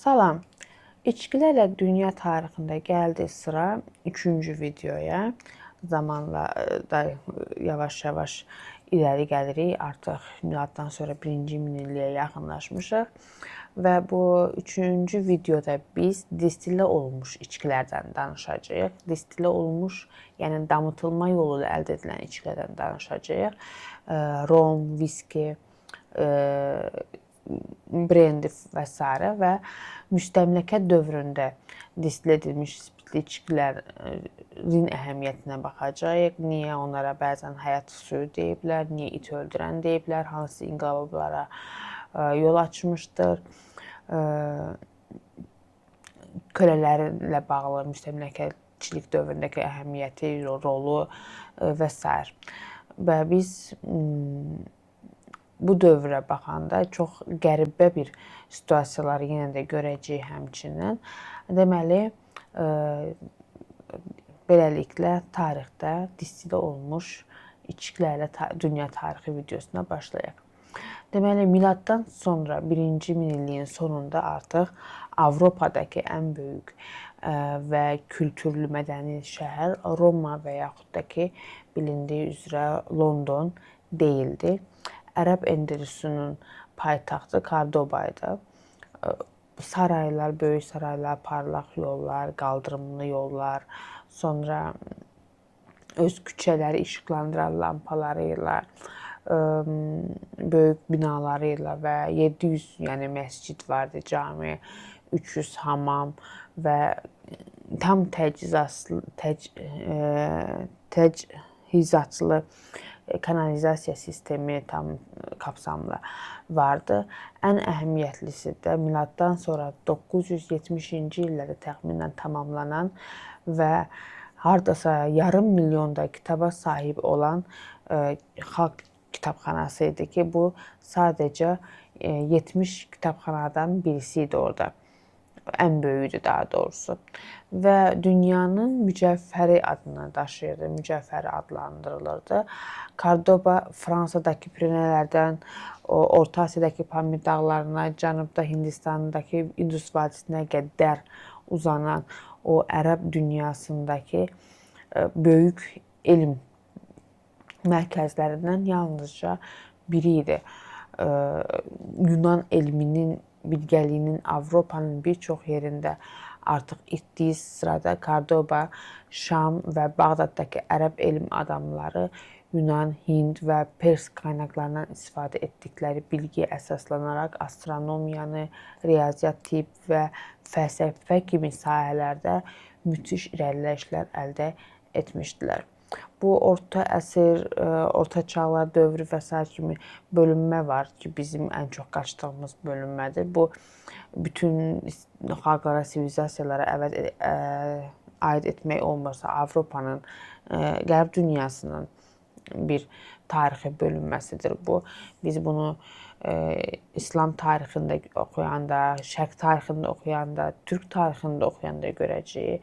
Salam. İçkilərlə dünya tarixində gəldi sıra 3-cü videoya. Zamanla da yavaş-yavaş irəli gəlirik. Artıq miladdan sonra 1-ci minilliyə yaxınlaşmışıq və bu 3-cü videoda biz distillə olunmuş içkilərdən danışacağıq. Distillə olunmuş, yəni damıtılma yolu ilə əldə edilən içkilərdən danışacağıq. Rom, viski, brendi və s. və müstəmləkə dövründə distillə edilmiş spirtli içkilərin əhəmiyyətinə baxacağıq. Niyə onlara bəzən həyat suyu deyiblər, niyə it öldürən deyiblər, hansı inqilablara yol açmışdır. Kölələrlə bağlı müstəmləkəçilik dövründəki əhəmiyyəti, rolu və s. Və biz bu dövrə baxanda çox qəribə bir situasiyaları yenə də görəcəyik həmçinin. Deməli, beləliklə tarixdə distillə olunmuş içkilərlə dünya tarixi videosuna başlayaq. Deməli, miladdan sonra 1-ci minilliyin sonunda artıq Avropadakı ən böyük və kültürlü mədəni şəhər Roma və yaxud da ki, bilindiyi üzrə London deyildi. Ərəb Endülüsünün paytaxtı Kordoba idi. Saraylar, böyük saraylar, parlaq yollar, qaldırımlı yollar, sonra öz küçələri işıqlandıran lampaları ilə, böyük binaları ilə və 700, yəni məscid vardı, cami, 300 hamam və tam təchizatlı kanalizasiya sistemi tam kapsamlı vardı. Ən əhəmiyyətlisi də miladdan sonra 970-ci illərdə təxminən tamamlanan və hardasa yarım milyonda kitaba sahib olan xalq kitabxanası idi ki, bu sadəcə 70 kitabxanadan birisi idi orada. Ən böyüyüdü daha doğrusu. Və dünyanın mücəvhəri adını daşıyırdı, mücəvhəri adlandırılırdı. Kordoba Fransadakı Pirenelərdən Orta Asiyadakı Pamir dağlarına, cənubda Hindistandakı İndus vadisinə qədər uzanan o ərəb dünyasındakı böyük elm mərkəzlərindən yalnızca biri idi. Yunan elminin, bilgəliyinin Avropanın bir çox yerində artıq itdiyi sırada Kordoba, Şam və Bağdaddakı ərəb elm adamları Yunan, Hind və Pers qaynaqlarından istifadə etdikləri bilgiyə əsaslanaraq astronomiyanı, riyaziyyat, tibb və fəlsəfə kimi sahələrdə müthiş irəliləyişlər əldə etmişdilər. Bu orta əsr, orta çağlar dövrü və sair kimi bölünmə var ki, bizim ən çox qaçdığımız bölünmədir. Bu bütün xalqlara, sivilizasiyalara aid etmək olmasa, Avropanın, Qərb dünyasının bir tarixi bölünməsidir bu. Biz bunu İslam tarixində oxuyanda, Şərq tarixində oxuyanda, Türk tarixində oxuyanda görəcəyik.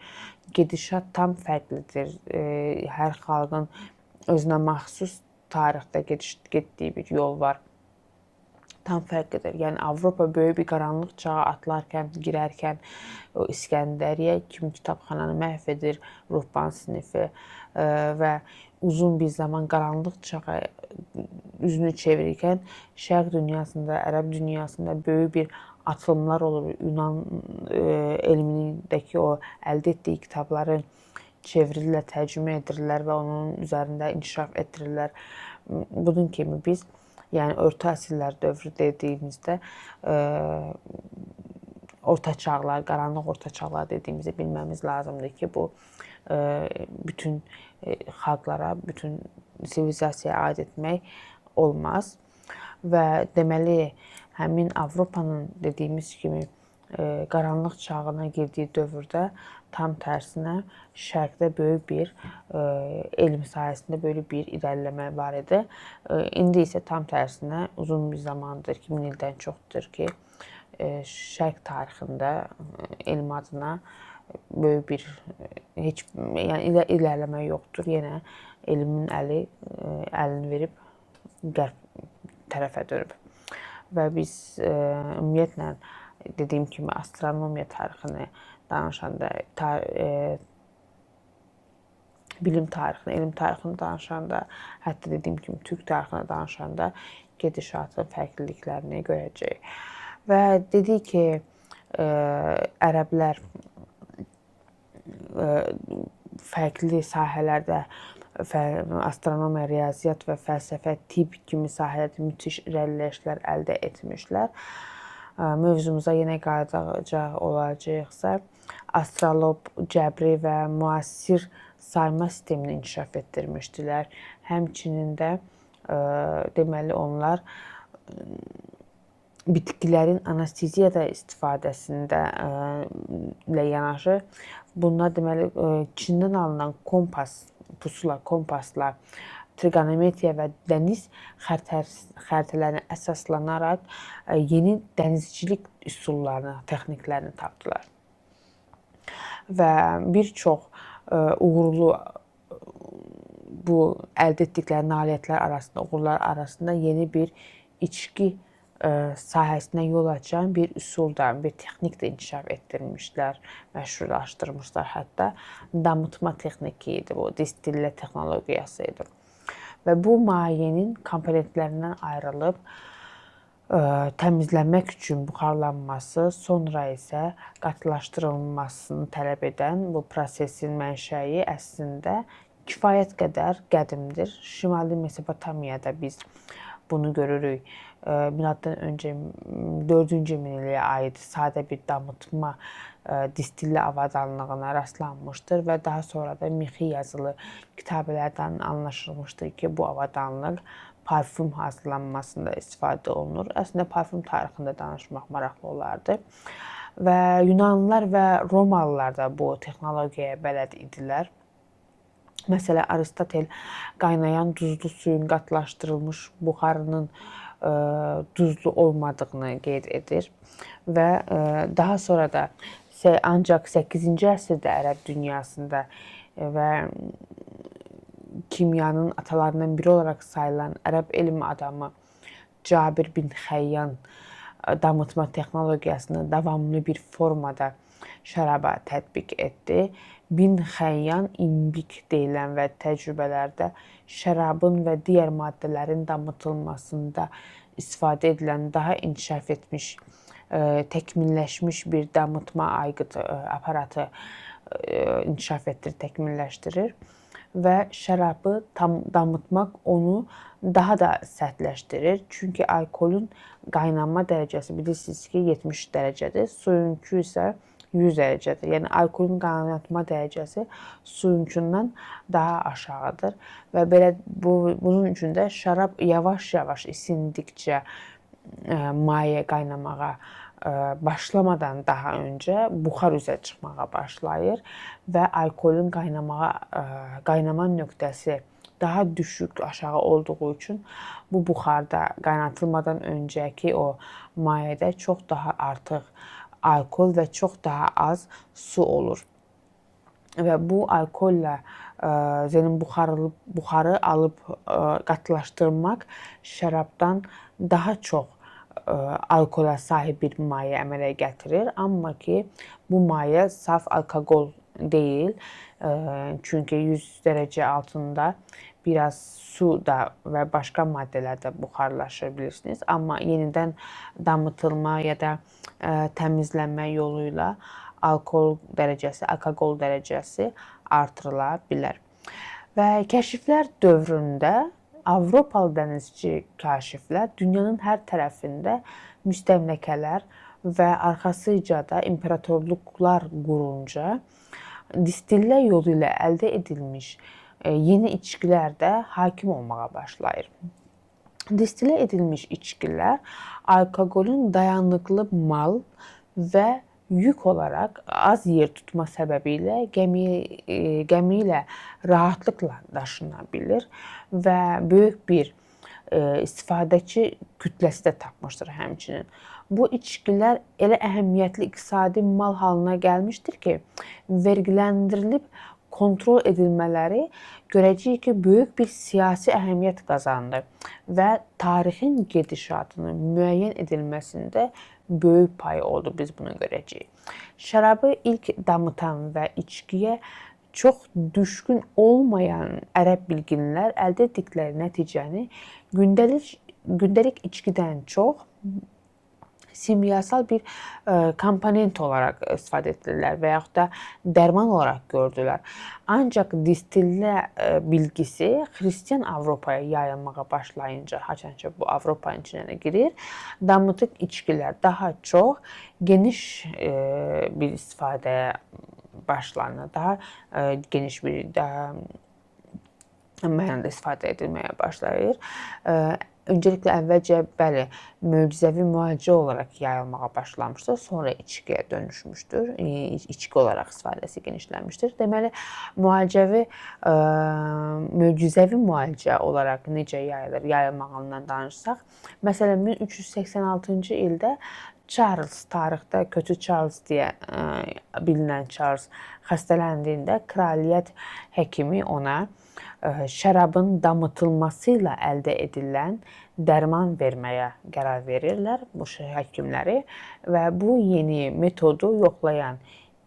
Gedişat tam fərqlidir. Hər xalqın özünə məxsus tarixdə getdiyi bir yol var. Tam fərqlidir. Yəni Avropa böyük bir qaranlıq çağa atlarkən, girərkən o İskəndəriyyə kimi kitabxananı məhv edir ruhban sinifi və uzun bir zaman qaranlıq çağa üzünü çevirirkən Şərq dünyasında, Ərəb dünyasında böyük bir atılımlar olur. Yunan elmindəki o əldə etdiyi kitabları çevirirlər, tərcümə edirlər və onun üzərində inkişaf etdirirlər. Bunun kimi biz, yəni orta əsrlər dövrü dediyimizdə orta çağlar, qaranlıq orta çağlar dediyimizi bilməmiz lazımdır ki, bu bütün xalqlara, bütün sivilizasiyaya aid etmək olmaz. Və deməli, həmin Avropanın dediyimiz kimi qaranlıq çağına girdiyi dövrdə tam tərsinə Şərqdə böyük bir elm sahəsində böyük bir irəliləmə var idi. İndi isə tam tərsinə uzun bir zamandır ki, 1000 ildən çoxdur ki, Şərq tarixində elm adına böyük bir heç, yəni irəliləmə yoxdur. Yenə elmin əlini verib qərb tərəfə dönüb. Və biz ümumiyyətlə Dediyim kimi astronomiya tarixini danışanda, bilim tarixini, elm tarixini danışanda, hətta dediyim kimi türk tarixini danışanda gedişatın fərqliliklərini görəcəyik. Və dedik ki, ərəblər fərqli sahələrdə astronomiya, riyaziyyat və fəlsəfə, tibb kimi sahələrdə müthiş irəliləyişlər əldə etmişlər. Mövzumuza yenə qayıdacaq olacaqsa, astrolob, cəbri və müasir sayma sistemini inkişaf etdirmişdilər. Həmçinin də deməli onlar bitkilərin anesteziyada istifadəsində ilə yanaşı bunlar deməli Çindən alınan kompas, pusula, kompasla trigonometriya və dəniz xəritələrinə əsaslanaraq yeni dənizçilik üsullarını, texniklərini tapdılar. Və bir çox uğurlu bu əldə etdikləri nailiyyətlər arasında, uğurlar arasında yeni bir içki sahəsinə yol açan bir üsul da, bir texnik də inkişaf etdirmişlər, məşhurlaşdırmışlar hətta. Damıtma texniki idi bu, distillə texnologiyası idi. Və bu mayenin komponentlərindən ayrılıb təmizlənmək üçün buxarlanması, sonra isə qatılaşdırılmasını tələb edən bu prosesin mənşəyi əslində kifayət qədər qədimdir. Şimali Mesopotamiyada biz bunu görürük. Miladdan öncə 4-cü minilliyə aid sadə bir damıtma distillə avadanlığına rastlanmışdır və daha sonra da mixi yazılı kitabələrdən anlaşılmışdır ki, bu avadanlıq parfüm hazırlanmasında istifadə olunur. Əslində parfüm tarixində danışmaq maraqlı olardı. Və Yunanlılar və Romalılar da bu texnologiyaya bələd idilər. Məsələn, Aristotel qaynayan duzlu suyun qatılaşdırılmış buxarının duzlu olmadığını qeyd edir və daha sonra da ancaq 8-ci əsrdə ərəb dünyasında və kimyanın atalarından biri olaraq sayılan ərəb elm adamı Cabir bin Xəyyan damıtma texnologiyasını davamlı bir formada şəraba tətbiq etdi. Bin Xəyyan imbik deyilən və təcrübələrdə şərabın və digər maddələrin damıtılmasında istifadə edilən daha inkişaf etmiş, təkmilləşmiş bir damıtma aygıtı, aparatı inkişaf etdirir, təkmilləşdirir və şərabı tam damıtmaq onu daha da sərtləşdirir. Çünki alkolun qaynama dərəcəsi bilirsiniz ki, 70 dərəcədir, suyunku isə 100 dərəcədir. Yəni alkolun qaynatma dərəcəsi suyunkundan daha aşağıdır və belə bunun üçün də şərab yavaş-yavaş isindikcə maye qaynamağa başlamadan daha öncə buxar üzə çıxmağa başlayır və alkolun qaynama nöqtəsi daha düşük, aşağı olduğu üçün bu buxarda qaynatılmadan öncəki o mayedə çox daha artıq alkol və çox daha az su olur. Və bu alkollə zenin buxarı alıb qatılaşdırmaq şərabdan daha çox alkola sahib bir maye əmələ gətirir. Amma ki, bu maye saf alkoqol deyil. Çünki 100 dərəcə altında biraz su da və başqa maddələr də buxarlaşır bilirsiniz. Amma yenidən damıtılma ya da təmizlənmə yolu ilə alkol dərəcəsi, alkoqol dərəcəsi artırıla bilər. Və kəşiflər dövründə Avropalı dənizçi kaşiflər dünyanın hər tərəfində müstəmləkələr və arxasıca da imperatorluqlar qurunca distillə yolu ilə əldə edilmiş yeni içkilər də hakim olmağa başlayır. Distillə edilmiş içkilər alkoqolun dayanıqlı mal və yük olaraq az yer tutma səbəbilə gəmi ilə rahatlıqla daşına bilir və böyük bir istifadəçi kütləsi də tapmışdır həmçinin. Bu içkilər elə əhəmiyyətli iqtisadi mal halına gəlmişdir ki, vergiləndirilib kontrol edilmələri görəcəyik ki, böyük bir siyasi əhəmiyyət qazandı və tarixin gedişatının müəyyən edilməsində böyük payı oldu, biz bunu görəcəyik. Şərabı ilk damıtan və içkiyə çox düşkün olmayan ərəb bilginlər əldə etdikləri nəticəni gündəlik içkidən çox simyasal bir komponent olaraq istifadə etdilər və yaxud da dərman olaraq gördülər. Ancaq distillə bilgisi Xristian Avropaya yayılmağa başlayınca, haçan ki bu Avropanın içinə də girir, damıtıq içkilər daha çox geniş bir istifadəyə başlanır. Daha geniş bir daha mənada istifadə edilməyə başlayır. Öncelikle əvvəlcə bəli, möcüzəvi müalicə olaraq yayılmağa başlamışdır, sonra içkiyə dönüşmüşdür. İçki olaraq istifadəsi genişlənmişdir. Deməli, müalicəvi möcüzəvi müalicə olaraq necə yayılır, yayılmağından danışsaq, məsələn 1386-cı ildə Charles, tarixdə Kötü Charles deyə bilinən Charles xəstələndiyində kraliyyət həkimi ona şərabın damıtılması ilə əldə edilən dərman verməyə qərar verirlər bu həkimləri və bu yeni metodu yoxlayan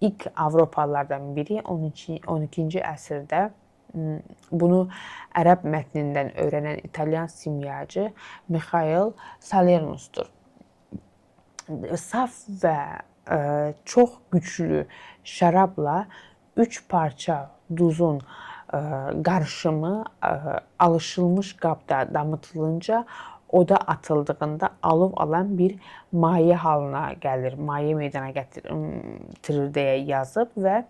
ilk Avropalılardan biri 12-ci əsrdə bunu ərəb mətnindən öyrənən İtalyan simyacı Mixail Salernusdur. Saf və çox güclü şərabla 3 parça duzun qarışımı alışılmış qabda damıtılınca oda atıldığında alov alan bir maye halına gəlir, maye meydana gətirir deyə yazıb və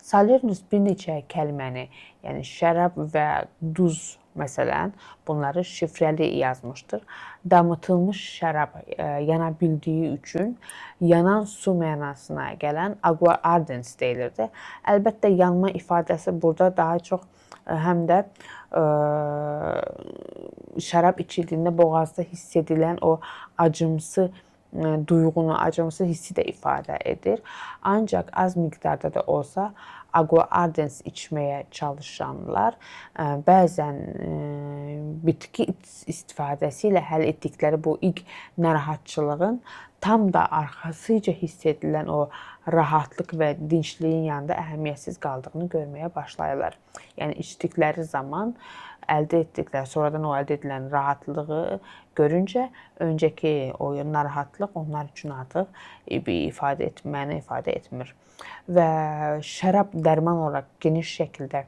Salernus bir neçə kəlməni, yəni şərab və duz məsələn, bunları şifrəli yazmışdır. Damıtılmış şərab yana bildiyi üçün yanan su mənasına gələn aqua ardens deyilirdi. Əlbəttə, yanma ifadəsi burada daha çox həm də şərab içildiyində boğazda hiss edilən o acımsı duyğunu, acımsı hissi də ifadə edir. Ancaq az miqdarda da olsa aqua ardens içməyə çalışanlar bəzən bitki istifadəsi ilə həll etdikləri bu ilk narahatçılığın tam da arxasıca hiss edilən o rahatlıq və dincliyin yanında əhəmiyyətsiz qaldığını görməyə başlayırlar. Yəni içdikləri zaman əldə etdikləri, sonradan o əldə edilən rahatlığı görüncə öncəki o narahatlıq onlar üçün artıq bir ifadə etməni ifadə etmir. Və şərab dərman olaraq geniş şəkildə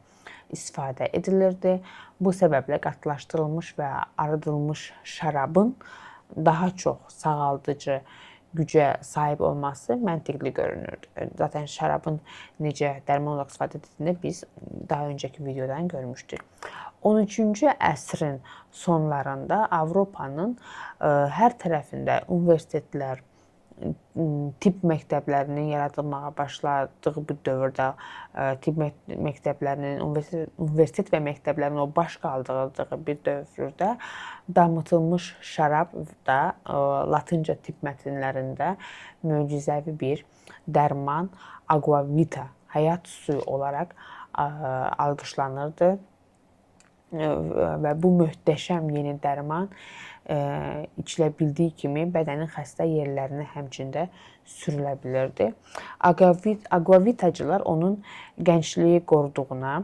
istifadə edilirdi. Bu səbəblə qatlaşdırılmış və arıdılmış şərabın daha çox sağaldıcı gücə sahib olması məntiqli görünürdü. Zaten şərabın necə dərman olaraq istifadə edildiyini biz daha öncəki videodan görmüşdük. 13-cü əsrin sonlarında Avropanın hər tərəfində universitetlər, tibb məktəblərinin yaradılmağa başladığı bu dövrdə tibb məktəblərinin, universitet və məktəblərin o baş qaldırdığı bir dövrdə damıtılmış şərab da latınca tibb mətnlərində möcüzəvi bir dərman aqua vita, həyat suyu olaraq alqışlanırdı. Və bu möhtəşəm yeni dərman içilə bildiyi kimi bədənin xəstə yerlərinə həmçində sürülə bilirdi. Aquavitacılar onun gəncliyi qoruduğuna,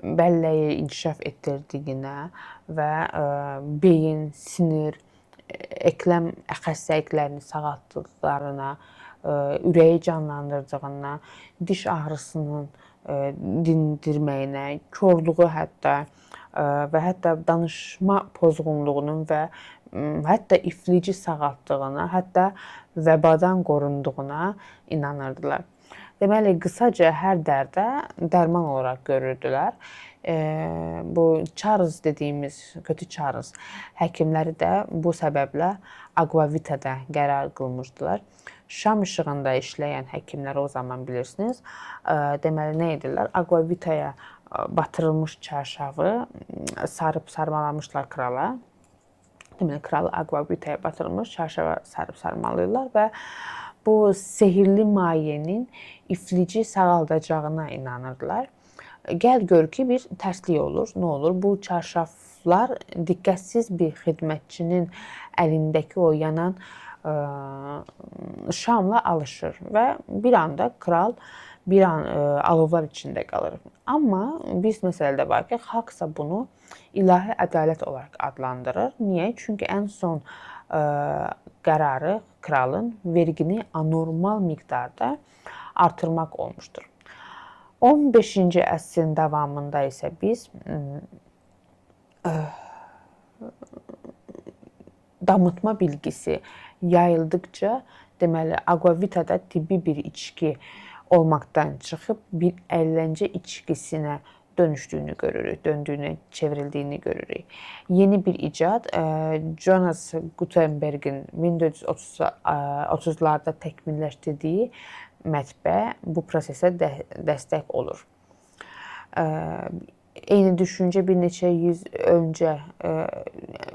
bəlləyi inkişaf etdirdiyinə və beyin, sinir, ekləm xəstəliklərini sağaltdıqlarına, ürəyi canlandırdığına, diş ağrısının dindirməyinə, korluğu hətta və hətta danışma pozğunluğunun və hətta iflici sağaltdığına, hətta vəbadan qorunduğuna inanırdılar. Deməli, qısaca hər dərdə dərman olaraq görürdülər. Bu Charles dediyimiz, kötü Charles həkimləri də bu səbəblə Aquavitada qərar qılmışdılar. Şam işığında işləyən həkimlər o zaman bilirsiniz, deməli nə edirlər? Aquavitaya batırılmış çarşavı sarıb sarmalamışlar krala. Deməli, kralı Aquavitaya batırılmış çarşava sarıb sarmalıyırlar və bu sehirli mayenin iflici sağaldacağına inanırdılar. Gəl gör ki, bir tərslik olur. Nə olur? Bu çarşaflar diqqətsiz bir xidmətçinin əlindəki o yanan Şamla alışır və bir anda kral bir an alovlar içində qalır. Amma bir məsələ də var ki, xalqsa bunu ilahi ədalət olaraq adlandırır. Niyə? Çünki ən son qərarı kralın vergini anormal miqdarda artırmaq olmuşdur. 15-ci əsrin davamında isə biz damıtma bilgisi yayıldıqca, deməli, Aquavita da tibbi bir içki olmaqdan çıxıb bir əyləncə içkisinə dönüşdüyünü görürük, döndüyünü, çevrildiyini görürük. Yeni bir icad Jonas Gutenbergin 1430-larda təkmilləşdirdiyi mətbə bu prosesə dəstək olur. Eyni düşüncə bir neçə yüz öncə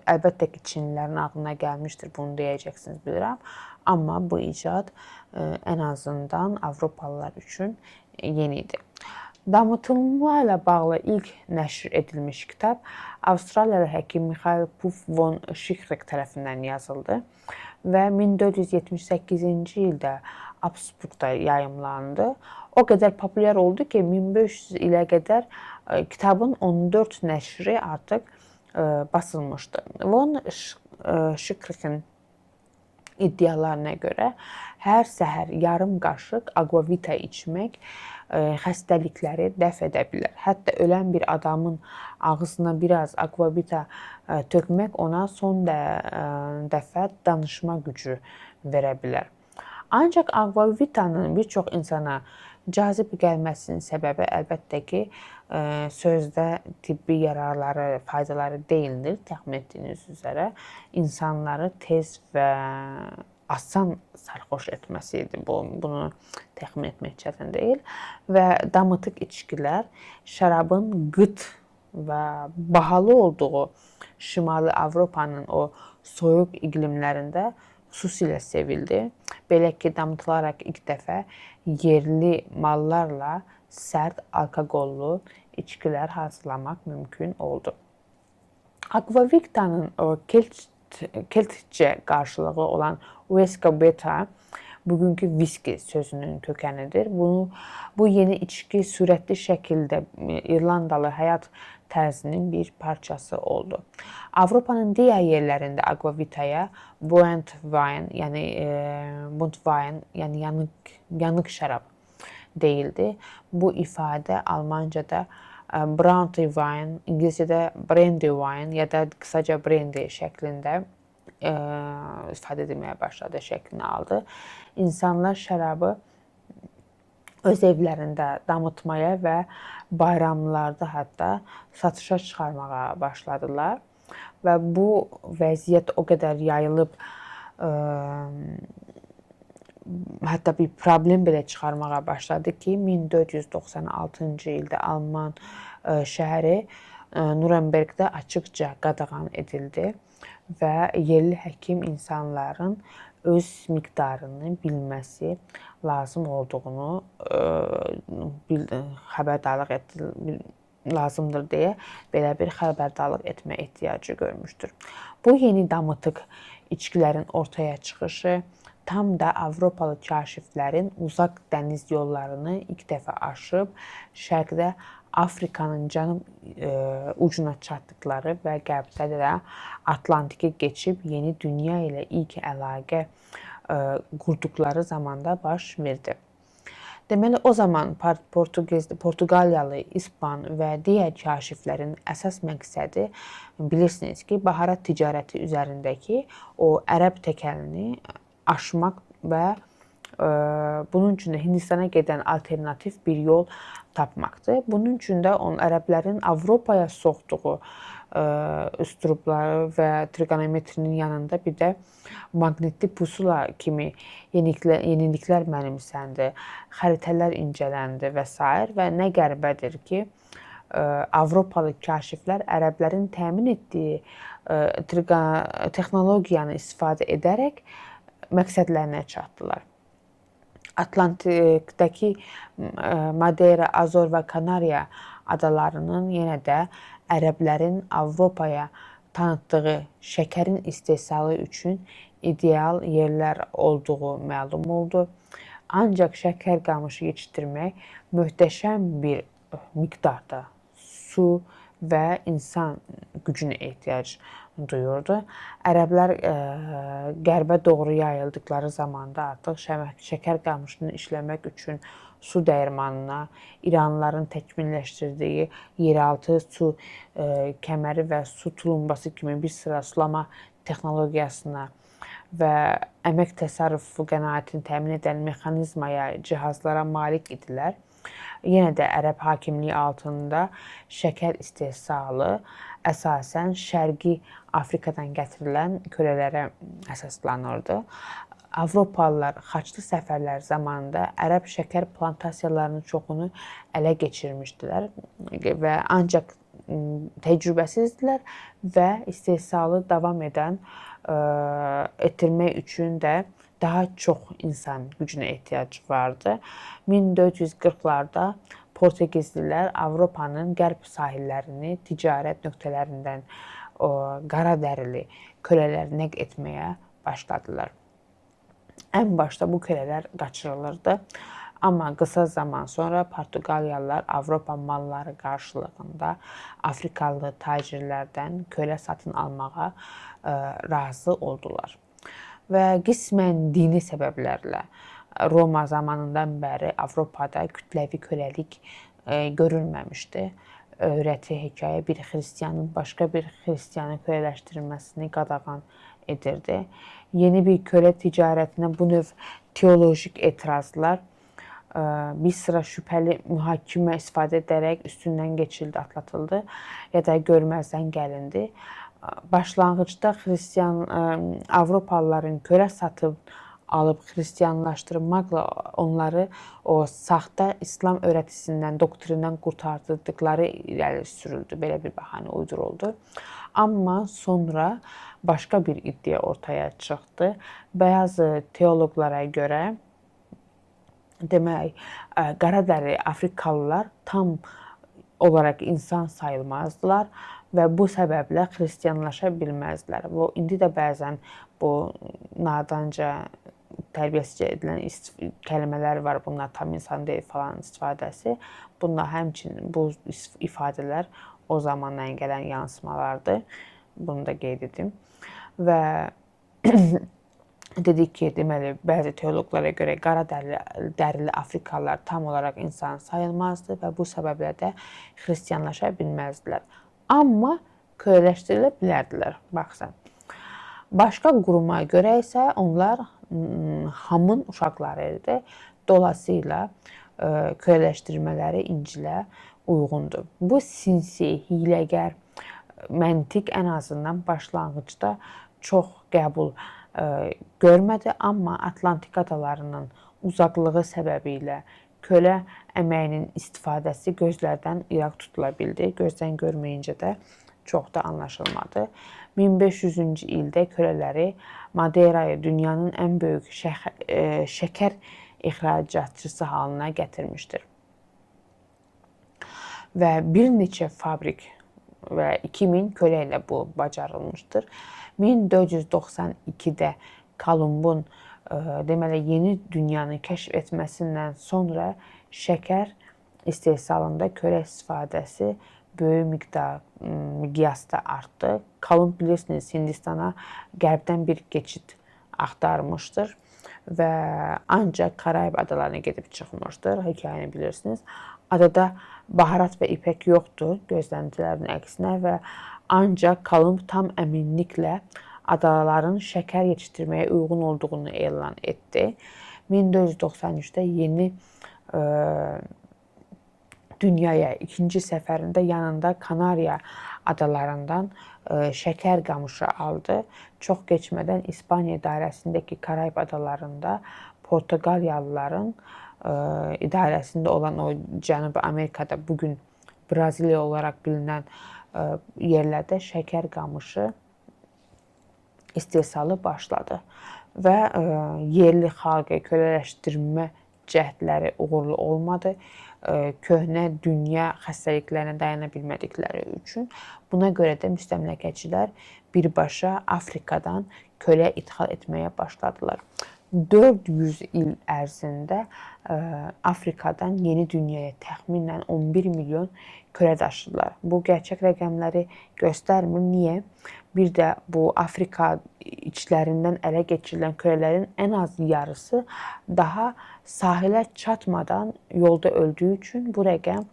əlbəttə ki, Çinlilərin ağlına gəlmişdir, bunu deyəcəksiniz, bilirəm. Amma bu icad ən azından Avropalılar üçün yeni idi. Damıtılma ilə bağlı ilk nəşr edilmiş kitab Avstraliyalı həkim Mixail Puf von Schreck tərəfindən yazıldı və 1478-ci ildə Habsburqda yayımlandı. O qədər populyar oldu ki, 1500 ilə qədər kitabın 14 nəşri artıq basılmışdı. Von Schreck'in iddialarına görə hər səhər yarım qaşıq Aquavita içmək xəstəlikləri dəf edə bilər. Hətta ölən bir adamın ağzına biraz Aquavita tökmək ona son dəfə danışma gücü verə bilər. Ancaq Aquavitanın bir çox insana cazib gəlməsinin səbəbi əlbəttə ki, sözdə tibbi yararları, faydaları deyildir. Təxmin etdiyiniz üzrə insanları tez və asan sərxoş etməsi idi. Bunu təxmin etmək çətin deyil. Və damıtıq içkilər şərabın qıt və bahalı olduğu Şimali Avropanın o soyuq iqlimlərində xüsusilə sevildi. Belə ki, damıtılaraq ilk dəfə yerli mallarla sərt alkoqollu içkilər hazırlamaq mümkün oldu. Aquavitanın o Keltcə qarşılığı olan Huesca Beta bugünkü viski sözünün kökənidir. Bu yeni içki sürətli şəkildə İrlandalı həyat tərzinin bir parçası oldu. Avropanın digər yerlərində Aquavitaya Burnt wine, yəni burnt wine, yəni yanıq şərab deyildi. Bu ifadə Almancada Brandy wine, İngiliscədə brandy wine ya da qısaca brandy şəklində istifadə edilməyə başladı, şəklini aldı. İnsanlar şərabı öz evlərində damıtmaya və bayramlarda hətta satışa çıxarmağa başladılar. Və bu vəziyyət o qədər yayılıb, hətta bir problem belə çıxarmağa başladı ki, 1496-cı ildə Alman şəhəri Nuremberqdə açıqca qadağan edildi və yerli həkim insanların öz miqdarını bilməsi lazım olduğunu xəbərdarlıq etdi, lazımdır deyə belə bir xəbərdarlıq etmə ehtiyacı görmüşdür. Bu yeni damıtıq içkilərin ortaya çıxışı tam da Avropalı kaşiflərin uzaq dəniz yollarını ilk dəfə aşıb şərqdə Afrikanın cənub ucuna çatdıqları və qərbdə də Atlantiki keçib yeni dünya ilə ilk əlaqə qurduqları zamanda baş verdi. Deməli, o zaman Portuqaliyalı, İspan və digər kaşiflərin əsas məqsədi bilirsiniz ki, baharat ticarəti üzərindəki o ərəb təkəlini aşmaq və bunun üçün də Hindistana gedən alternativ bir yol tapmaqdır. Bunun üçün də ərəblərin Avropaya soxduğu üstrubları və trigonometrinin yanında bir də maqnitli pusula kimi yeniliklər mənimsəndi, xəritələr incələndi və sair və nə qəribədir ki, Avropalı kaşiflər ərəblərin təmin etdiyi texnologiyanı istifadə edərək məqsədlərinə çatdılar. Atlantikdəki Madeira, Azor və Kanariya adalarının yenə də ərəblərin Avropaya tanıtdığı şəkərin istehsalı üçün ideal yerlər olduğu məlum oldu. Ancaq şəkər qamışı yetişdirmək möhtəşəm bir miqdarda su və insan gücünə ehtiyac duyurdu. Ərəblər qərbə doğru yayıldıqları zamanda artıq şəkər qamışını işləmək üçün su dəyirmanına, İranlıların təkmilləşdirdiyi yeraltı su kəməri və su tulumbası kimi bir sıra sulama texnologiyasına və əmək təsərrüfu qənaətini təmin edən mexanizmaya, cihazlara malik idilər. Yenə də ərəb hakimliyi altında şəkər istehsalı əsasən Şərqi Afrikadan gətirilən kölələrə əsaslanırdı. Avropalılar xaçlı səfərlər zamanında ərəb şəkər plantasiyalarının çoxunu ələ keçirmişdilər və ancaq təcrübəsizdilər və istehsalı davam edən etdirmək üçün də daha çox insan gücünə ehtiyac vardı. 1440-larda Portekizlilər Avropanın qərb sahillərini ticarət nöqtələrindən qara dərili kölələr nəql etməyə başladılar. Ən başda bu kölələr qaçırılırdı. Amma qısa zaman sonra Portuqaliyalılar Avropa malları qarşılığında Afrikalı tacirlərdən kölə satın almağa razı oldular. Və qismən dini səbəblərlə Roma zamanından bəri Avropada kütləvi köləlik görülməmişdi. Öyrəti hekayə bir xristianın başqa bir xristianı kölələşdirilməsini qadağan edirdi. Yeni bir kölə ticarətinə bu növ teolojik etirazlar bir sıra şübhəli mühakimə istifadə edərək üstündən keçildi, atlatıldı ya da görməzdən gəlindi. Başlanğıcda xristian Avropalıların kölə satıb alıb xristianlaşdırmaqla onları o saxta İslam öyrətisindən, doktrindən qurtardıqları irəli sürüldü. Belə bir bəhanə uyduruldu. Amma sonra başqa bir iddia ortaya çıxdı. Bəzi teoloqlara görə demək, qara dərili Afrikalılar tam olaraq insan sayılmazdılar və bu səbəblə xristianlaşa bilməzdilər. Bu indi də bəzən bu nadanca, tərbiyəsizcə edilən kəlmələr var. Bunlar tam insan deyil falan istifadəsi. Bunlar həmçinin bu ifadələr o zamandan gələn yansımalardır. Bunu da qeyd edim. Və dedik ki, deməli, bəzi teoloqlara görə qara dərili Afrikalılar tam olaraq insan sayılmazdı və bu səbəblə də xristianlaşa bilməzdilər. Amma kölələşdirilə bilərdilər, bax sən. Başqa quruma görə isə onlar hamın uşaqları idi. Dolayısıyla kölələşdirmələri İncilə uyğundur. Bu sinsi, hiyləgər məntiq ən azından başlanğıcda çox qəbul görmədi, amma Atlantik adalarının uzaqlığı səbəbilə kölə əməyinin istifadəsi gözlərdən iraq tutula bildi. Gözdən görməyincə də çox da anlaşılmadı. 1500-cü ildə kölələri Madeirayı dünyanın ən böyük şəkər ixracatçısı halına gətirmişdir. Və bir neçə fabrik və 2000 kölə ilə bu bacarılmışdır. 1492-də Kolumbun deməli yeni dünyanı kəşf etməsindən sonra şəkər istehsalında kölə istifadəsi böyük miqyasda artdı. Kolumb bilirsiniz Hindistana qərbdən bir keçid axtarmışdır və ancaq Karayib adalarına gedib çıxmışdır. Hekayəni bilirsiniz. Adada baharat və ipək yoxdur gözləntilərin əksinə və ancaq Kolumb tam əminliklə adaların şəkər yetişdirməyə uyğun olduğunu elan etdi. 1493-də yeni dünyaya ikinci səfərində yanında Kanariya adalarından şəkər qamışı aldı. Çox keçmədən İspaniya idarəsindəki Karayib adalarında Portuqaliyalıların idarəsində olan o Cənubi Amerikada bugün Braziliya olaraq bilinən yerlərdə şəkər qamışı istehsalı başladı və yerli xalqı kölələşdirmə cəhdləri uğurlu olmadı. Köhnə dünya xəstəliklərinə dayana bilmədikləri üçün. Buna görə də müstəmləkəçilər birbaşa Afrikadan kölə idxal etməyə başladılar. 400 il ərzində Afrikadan yeni dünyaya təxminən 11 milyon kölə daşıdılar. Bu gerçək rəqəmləri göstərmir. Niyə? Bir də bu Afrika içlərindən ələ keçirilən kölələrin ən az yarısı daha sahilə çatmadan yolda öldüyü üçün bu rəqəm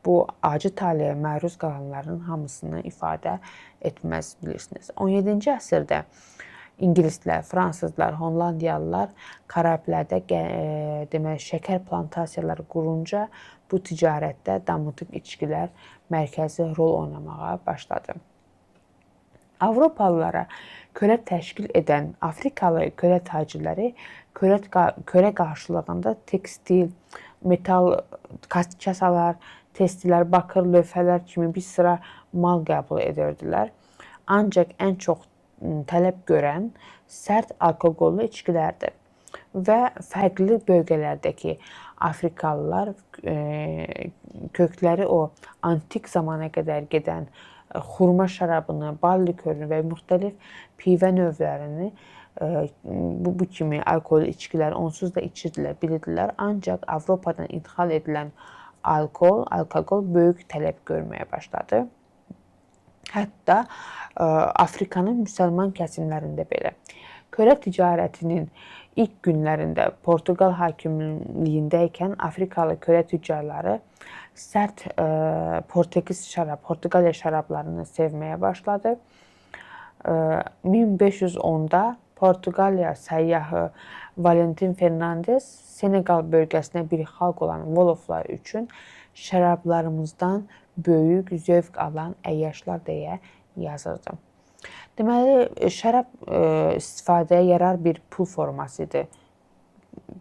bu acı taleyə məruz qalanların hamısını ifadə etməz, bilirsiniz. 17-ci əsrdə İngilislər, fransızlar, Hollandiyalılar Karablərdə deməli şəkər plantasiyaları qurunca bu ticarətdə damıtıq içkilər mərkəzi rol oynamağa başladı. Avropalılara kölə təşkil edən Afrikalı kölə tacirləri kölə qarşılığında tekstil, metal kasalar, testilər, bakır lövhələr kimi bir sıra mal qəbul edirdilər. Ancaq ən çox tələb görən sərt alkoqollu içkilərdir və fərqli bölgələrdəki Afrikalılar kökləri o antik zamana qədər gedən xurma şərabını, bal likörünü və müxtəlif pivə növlərini bu kimi alkoqollu içkilər onsuz da içirdilər, bilirdilər. Ancaq Avropadan idxal edilən alkoqol böyük tələb görməyə başladı. Hətta Afrikanın müsəlman kəsimlərində belə. Kölə ticarətinin ilk günlərində Portuqal hakimliyindəykən Afrikalı kölə tüccarları sərt Portuqaliya şərablarını sevməyə başladı. 1510-da Portuqaliya səyyahı Valentin Fernandes Senegal bölgəsinə bir xalq olan Voloflar üçün şərablarımızdan böyük zövq alan əyyaşlar deyə yazırdı. Deməli, şərab istifadəyə yarar bir pul forması idi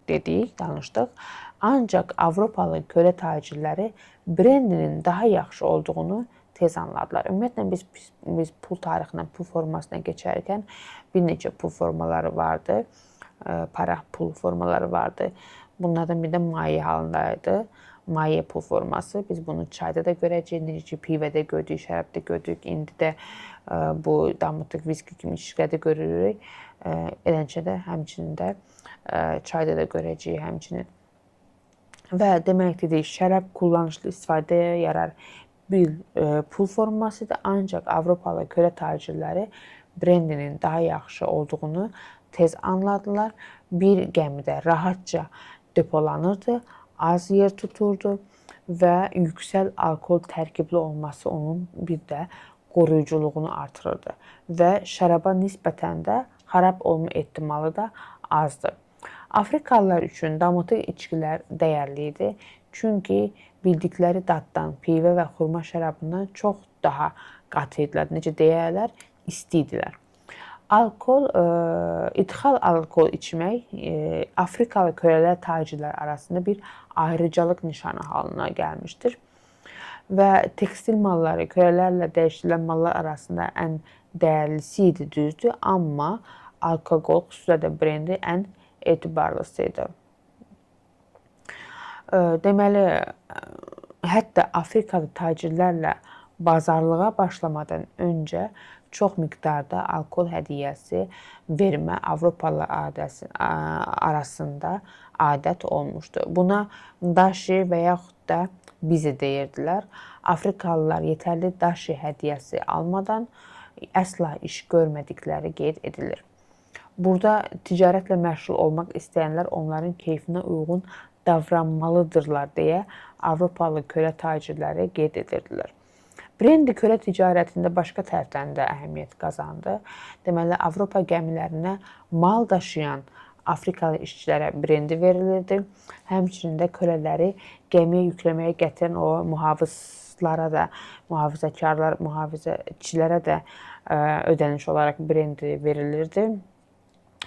dedik, danışdıq. Ancaq Avropalı kölə tacirləri brendinin daha yaxşı olduğunu tez anladılar. Ümumiyyətlə biz pul tarixindən pul formasına keçərkən bir neçə pul formaları vardı. Para pul formaları vardı. Bunlardan bir də maye halındaydı. Maye pul forması. Biz bunu çayda da görəcəyik, necə ki pivədə gördük, şərabda gördük. İndi də bu damıtıq viski kimi içkilərdə görürük. Eləcə də həmçinin də çayda da görəcəyik həmçinin. Və demək dedik, şərab kullanışlı istifadəyə yarar bir pul formasıdır. Ancaq Avropalı kölə tacirləri brendinin daha yaxşı olduğunu tez anladılar. Bir gəmidə rahatca depolanırdı, az yer tuturdu və yüksək alkol tərkibli olması onun bir də qoruyuculuğunu artırırdı və şəraba nisbətən də xarab olma ehtimalı da azdır. Afrikalılar üçün damıtıq içkilər dəyərli idi. Çünki bildikləri daddan, pivə və xurma şərabından çox daha qatı idilər. Necə deyərlər, isti idilər. Alkol, idxal alkol içmək Afrikalı kölələr tacirlər arasında bir ayrıcalıq nişanı halına gəlmişdir. Və tekstil malları kölələrlə dəyişdirilən mallar arasında ən dəyərlisi idi, düzdür, amma alkoqol, xüsusilə də brendi ən etibarlısı idi. Deməli, hətta Afrikalı tacirlərlə bazarlığa başlamadan öncə çox miqdarda alkol hədiyyəsi vermə Avropalılar arasında adət olmuşdu. Buna daşi və yaxud da bizi deyirdilər. Afrikalılar yetərli daşi hədiyyəsi almadan əsla iş görmədikləri qeyd edilir. Burada ticarətlə məşğul olmaq istəyənlər onların keyfinə uyğun davranmalıdırlar deyə Avropalı kölə tacirləri qeyd edirdilər. Brendi kölə ticarətində başqa tərəfdən də əhəmiyyət qazandı. Deməli, Avropa gəmilərinə mal daşıyan Afrikalı işçilərə brendi verilirdi. Həmçinin də kölələri gəmiyə yükləməyə gətirən o mühafizlara da, mühafizəkarlar, mühafizəçilərə də ödəniş olaraq brendi verilirdi.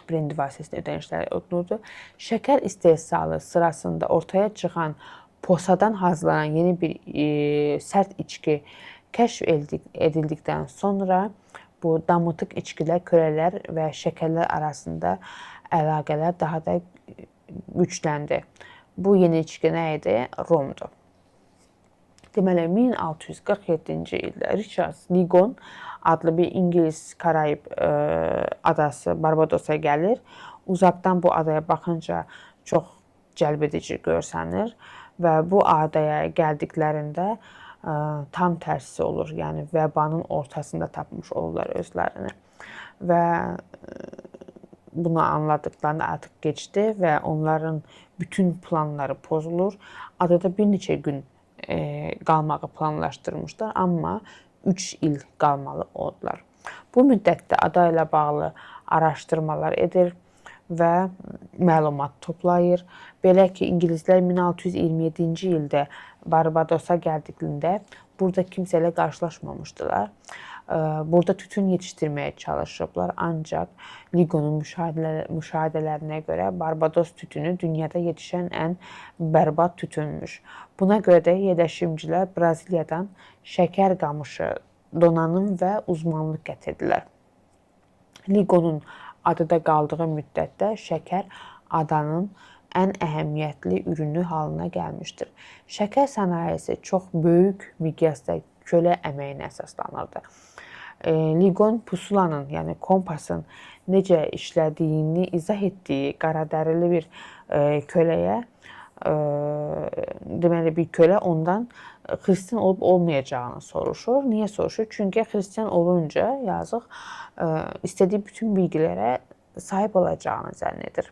Brendi vasitəsilə ödənişlər olunurdu. Şəkər istehsalı sırasında ortaya çıxan posadan hazırlanan yeni bir sərt içki kəşf edildikdən sonra bu damıtıq içkilər kölələr və şəkərlər arasında əlaqələr daha da gücləndi. Bu yeni içki nə idi? Romdur. Deməli 1647-ci ildə Richard Ligon adlı bir İngilis Karayib adası Barbadosa gəlir. Uzaqdan bu adaya baxınca çox cəlbedici görsənir və bu adaya gəldiklərində tam tərsi olur. Yəni vəbanın ortasında tapmış olurlar özlərini. Və bunu anladıqlarında artıq gecdir və onların bütün planları pozulur. Adada bir neçə gün qalmağı planlaşdırmışlar, amma 3 il qalmalı oldular. Bu müddətdə ada ilə bağlı araşdırmalar edir və məlumat toplayır. Belə ki, ingilislər 1627-ci ildə Barbadosa gəldiklərində burada kimsə ilə qarşılaşmamışdılar. Burada tütün yetişdirməyə çalışıblar, ancaq Ligonun müşahidələrinə görə Barbados tütünü dünyada yetişən ən bərbad tütünmüş. Buna görə də yerləşimcilər Braziliyadan şəkər qamışı, donanım və uzmanlıq gətirdilər. Ligonun adada qaldığı müddətdə şəkər adanın ən əhəmiyyətli ürünü halına gəlmişdir. Şəkər sənayesi çox böyük miqyasda kölə əməyinə əsaslanırdı. Ligon pusulanın, yəni kompasın necə işlədiyini izah etdiyi qaradərili bir köləyə, deməli bir kölə ondan xristian olub olmayacağını soruşur. Niyə soruşur? Çünki xristian olunca yazıq istədiyi bütün bilgilərə sahib olacağını zənn edir.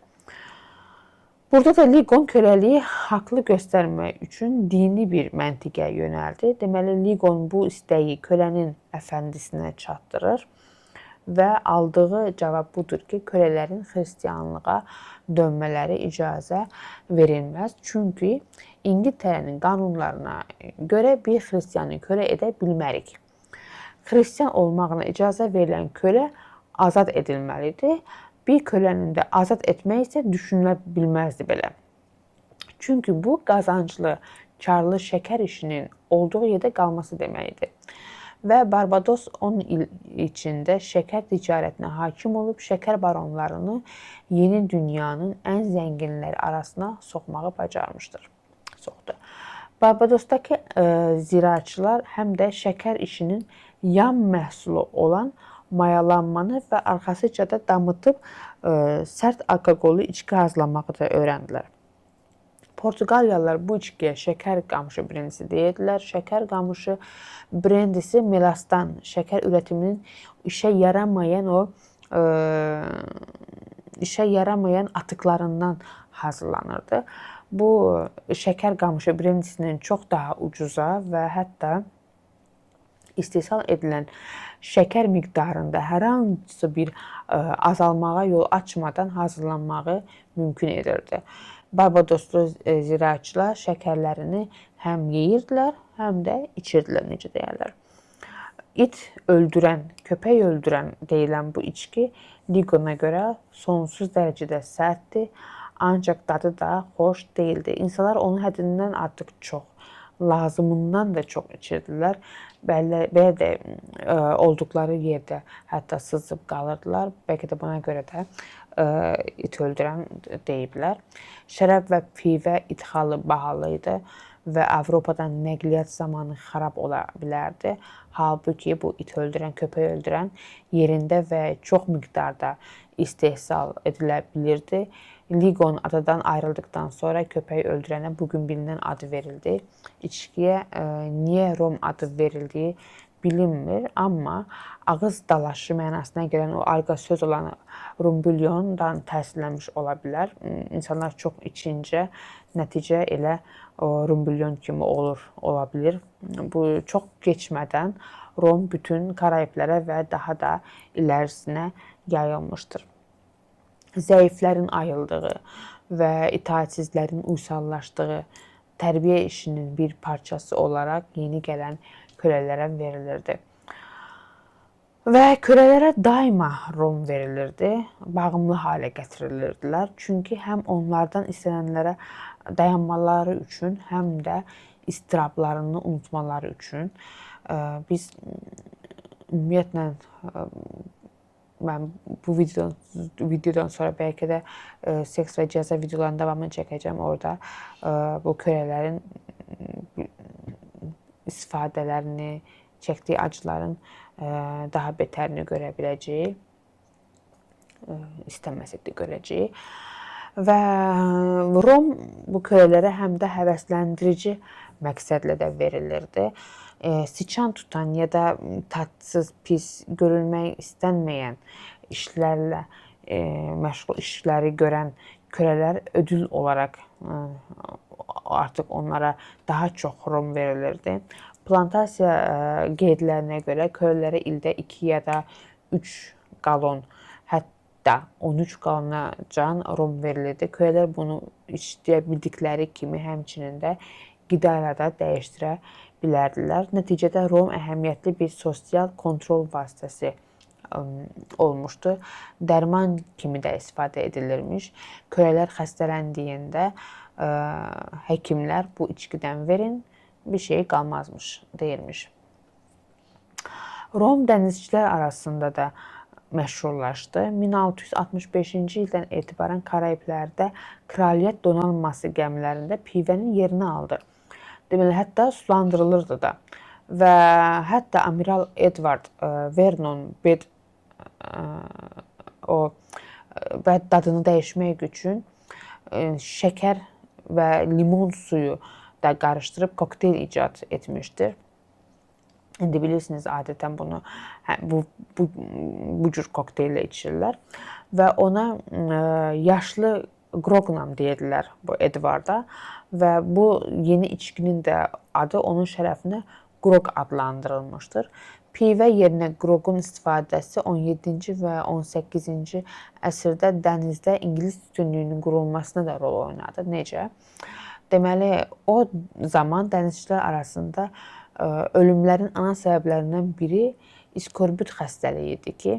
Burada da Ligon köləliyi haqlı göstərmək üçün dini bir məntiqə yönəldi. Deməli, Ligon bu istəyi kölənin əfəndisinə çatdırır və aldığı cavab budur ki, kölələrin xristianlığa dönmələri icazə verilməz. Çünki İngiltərənin qanunlarına görə bir xristianı kölə edə bilmərik. Xristian olmağına icazə verilən kölə azad edilməlidir. Bir kölənin də azad etmək isə düşünülə bilməzdi belə. Çünki bu qazanclı, karlı şəkər işinin olduğu yerdə qalması deməkdir. Və Barbados 10 il içində şəkər ticarətinə hakim olub, şəkər baronlarını yeni dünyanın ən zənginləri arasına soxmağı bacarmışdır. Soxdu. Barbadosdakı ziraatçılar həm də şəkər işinin yan məhsulu olan mayalanmanı və arxasıca da damıtıb sərt alkoqollu içki hazırlamağı da öyrəndilər. Portuqaliyalılar bu içkiyə şəkər qamışı brendisi deyirdilər. Şəkər qamışı brendisi melasdan, şəkər üretiminin işə yaramayan o işə yaramayan atıqlarından hazırlanırdı. Bu şəkər qamışı brendisinin çox daha ucuza və hətta istehsal edilən şəkər miqdarında hər hansı bir azalmağa yol açmadan hazırlanmağı mümkün edirdi. Barbadoslu ziraatçılar şəkərlərini həm yeyirdilər, həm də içirdilər, necə deyərlər. İt öldürən, köpək öldürən deyilən bu içki Ligona görə sonsuz dərəcədə sərtdir, ancaq dadı da xoş deyildi. İnsanlar onu həddindən artıq çox, lazımından da çox içirdilər. Belə də olduqları yerdə hətta sızıb qalırdılar. Bəlkə də buna görə də it öldürən deyiblər. Şərab və pivə idxalı bahalı idi və Avropadan nəqliyyat zamanı xarab ola bilərdi. Halbuki bu it öldürən, köpək öldürən yerində və çox miqdarda istehsal edilə bilirdi. Ligon adadan ayrıldıqdan sonra köpək öldürənə bugün bilinən adı verildi. İçkiyə niyə Rom adı verildiyi bilinmir, amma ağız dalaşı mənasına gələn o arqa söz olan rumbulyondan təsirlənmiş ola bilər. İnsanlar çox içincə nəticə elə o rumbulyon kimi olur, ola bilir. Bu çox keçmədən Rom bütün Karayiblərə və daha da ilərisinə yayılmışdır. Zəiflərin ayıldığı və itaətsizlərin uysallaşdığı tərbiyə işinin bir parçası olaraq yeni gələn kölələrə verilirdi. Və kölələrə daima rom verilirdi, bağımlı halə gətirilirdilər. Çünki həm onlardan istənənlərə dayanmaları üçün, həm də istirablarını unutmaları üçün biz ümumiyyətlə mən bu videodan sonra bəlkə də seks və cəza videolarının davamını çəkəcəm. Orada bu kölələrin istifadələrini, çəkdiyi acıların daha betərini görə biləcəyik. İstəməsək də görəcəyik. Və rom bu kölələrə həm də həvəsləndirici məqsədlə də verilirdi. Siçan tutan ya da tatsız, pis, görülmək istənməyən işlərlə məşğul işləri görən kölələr ödül olaraq artıq onlara daha çox rom verilirdi. Plantasiya qeydlərinə görə kölələrə ildə 2 ya da 3 qalon, hətta 13 qalonacan rom verilirdi. Kölələr bunu istəyə bildikləri kimi həmçinin də qida ilə də dəyişdirə bilərdilər. Nəticədə rom əhəmiyyətli bir sosial kontrol vasitəsi olmuşdu. Dərman kimi də istifadə edilirmiş. Kölələr xəstələndiyində həkimlər bu içkidən verin, bir şey qalmazmış, deyirmiş. Rom dənizçilər arasında da məşhurlaşdı. 1665-ci ildən etibarən Karayiblərdə Kraliyyət donanması gəmilərində pivənin yerini aldı. Deməli, hətta sulandırılırdı da. Və hətta amiral Edward Vernon Bed o və dadını dəyişmək üçün şəkər və limon suyu da qarışdırıb kokteyl icad etmişdir. İndi bilirsiniz, adətən bunu bu cür kokteyllə içirlər və ona yaşlı Grognam deyirdilər bu Edvarda və bu yeni içkinin də adı onun şərəfinə Qroq adlandırılmışdır. Pivə yerinə Qroqun istifadəsi 17-ci və 18-ci əsrdə dənizdə ingilis üstünlüyünün qurulmasına da rol oynadı. Necə? Deməli, o zaman dənizçilər arasında ölümlərin ana səbəblərindən biri iskorbut xəstəliyi idi ki,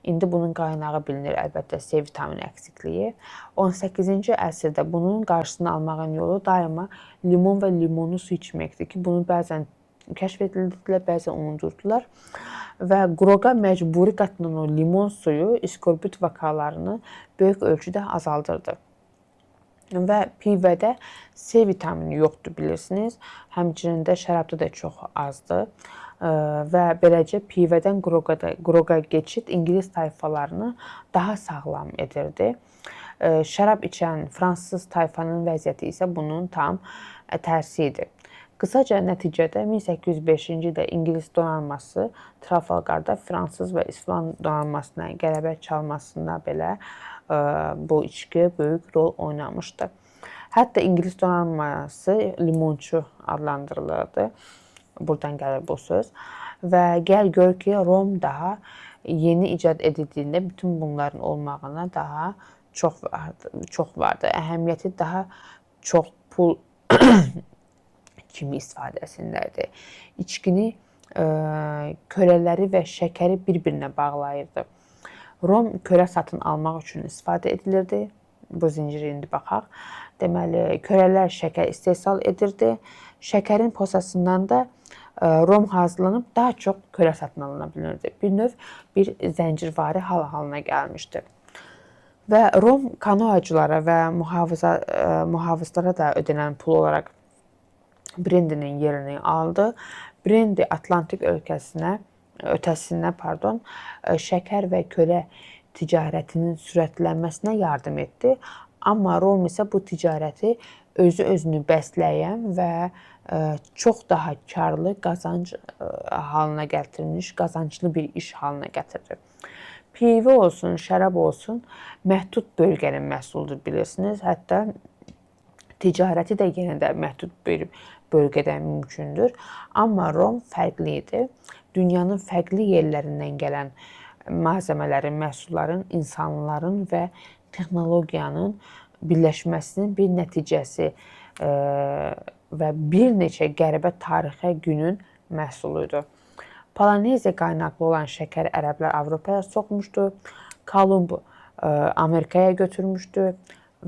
indi bunun qaynağı bilinir, əlbəttə, C vitamini əksikliyi. 18-ci əsrdə bunun qarşısını almağın yolu daima limon və limonlu su içməkdir ki, bunu bəzən kəşf edildilər, bəzən unudurdular. Və qroqa məcburi qatılan o limon suyu iskorbut vakalarını böyük ölçüdə azaldırdı. Və pivədə C vitamini yoxdur, bilirsiniz. Həmçinin də şərabda da çox azdır. Və beləcə pivədən qroqa keçid ingilis tayfalarını daha sağlam edirdi. Şərab içən fransız tayfanın vəziyyəti isə bunun tam tərsi idi. Qısaca nəticədə 1805-ci ildə İngilis donanması Trafalqarda fransız və İspan donanmasına qələbə çalmasına belə bu içki böyük rol oynamışdı. Hətta İngilis donanması limonçu adlandırılırdı. Buradan gəlir bu söz. Və gəl gör ki, Rom daha yeni icad edildiyində bütün bunların olmağına daha çox vardı. Çox vardı. Əhəmiyyəti daha çox pul kimi istifadəsində idi. İçkini, kölələri və şəkəri bir-birinə bağlayırdı. Rom kölə satın almaq üçün istifadə edilirdi. Bu zinciri indi baxaq. Deməli, kölələr şəkər istehsal edirdi. Şəkərin posasından da rom hazırlanıb daha çox kölə satın alına bilirdi. Bir növ bir zəncirvari hal halına gəlmişdi. Və rom kanoacılara və mühafizlara da ödənilən pul olaraq brendinin yerini aldı. Brendi Atlantik ötəsinə, şəkər və kölə ticarətinin sürətlənməsinə yardım etdi. Amma Rom isə bu ticarəti özü-özünü bəsləyən və çox daha karlı qazanc halına gətirmiş, qazanclı bir iş halına gətirdi. Pivə olsun, şərab olsun, məhdud bölgənin məhsuludur, bilirsiniz. Hətta ticarəti də yenə də məhdud bir bölgədə mümkündür. Amma Rom fərqli idi. Dünyanın fərqli yerlərindən gələn malzəmələrin, məhsulların, insanların və texnologiyanın birləşməsinin bir nəticəsi və bir neçə qəribə tarixə günün məhsulu idi. Poloneziya qaynaqlı olan şəkəri ərəblər Avropaya soxmuşdu, Kolumb Amerikaya götürmüşdü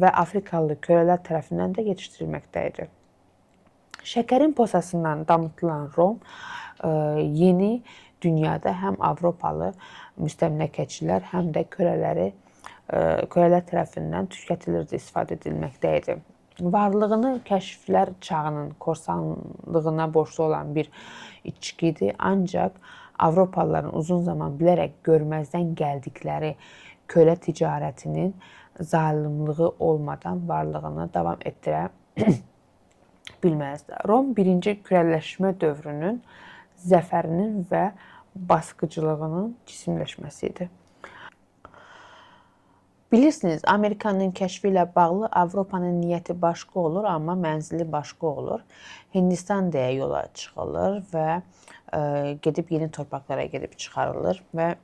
və Afrikalı kölələr tərəfindən də yetişdirilməkdə idi. Şəkərin posasından damıtılan rom yeni dünyada həm Avropalı müstəmləkəçilər, həm də kölələr tərəfindən tükətilirdi, istifadə edilməkdə idi. Varlığını kəşflər çağının korsanlığına borclu olan bir içki idi. Ancaq Avropalıların uzun zaman bilərək görməzdən gəldikləri kölə ticarətinin zalimlığı olmadan varlığını davam etdirə bilməzdi. Rom birinci kürələşmə dövrünün zəfərinin və basqıcılığının cisimləşməsi idi. Bilirsiniz, Amerikanın kəşfi ilə bağlı Avropanın niyyəti başqa olur, amma mənzili başqa olur. Hindistan deyə yola çıxılır və gedib yeni torpaqlara gedib çıxarılır və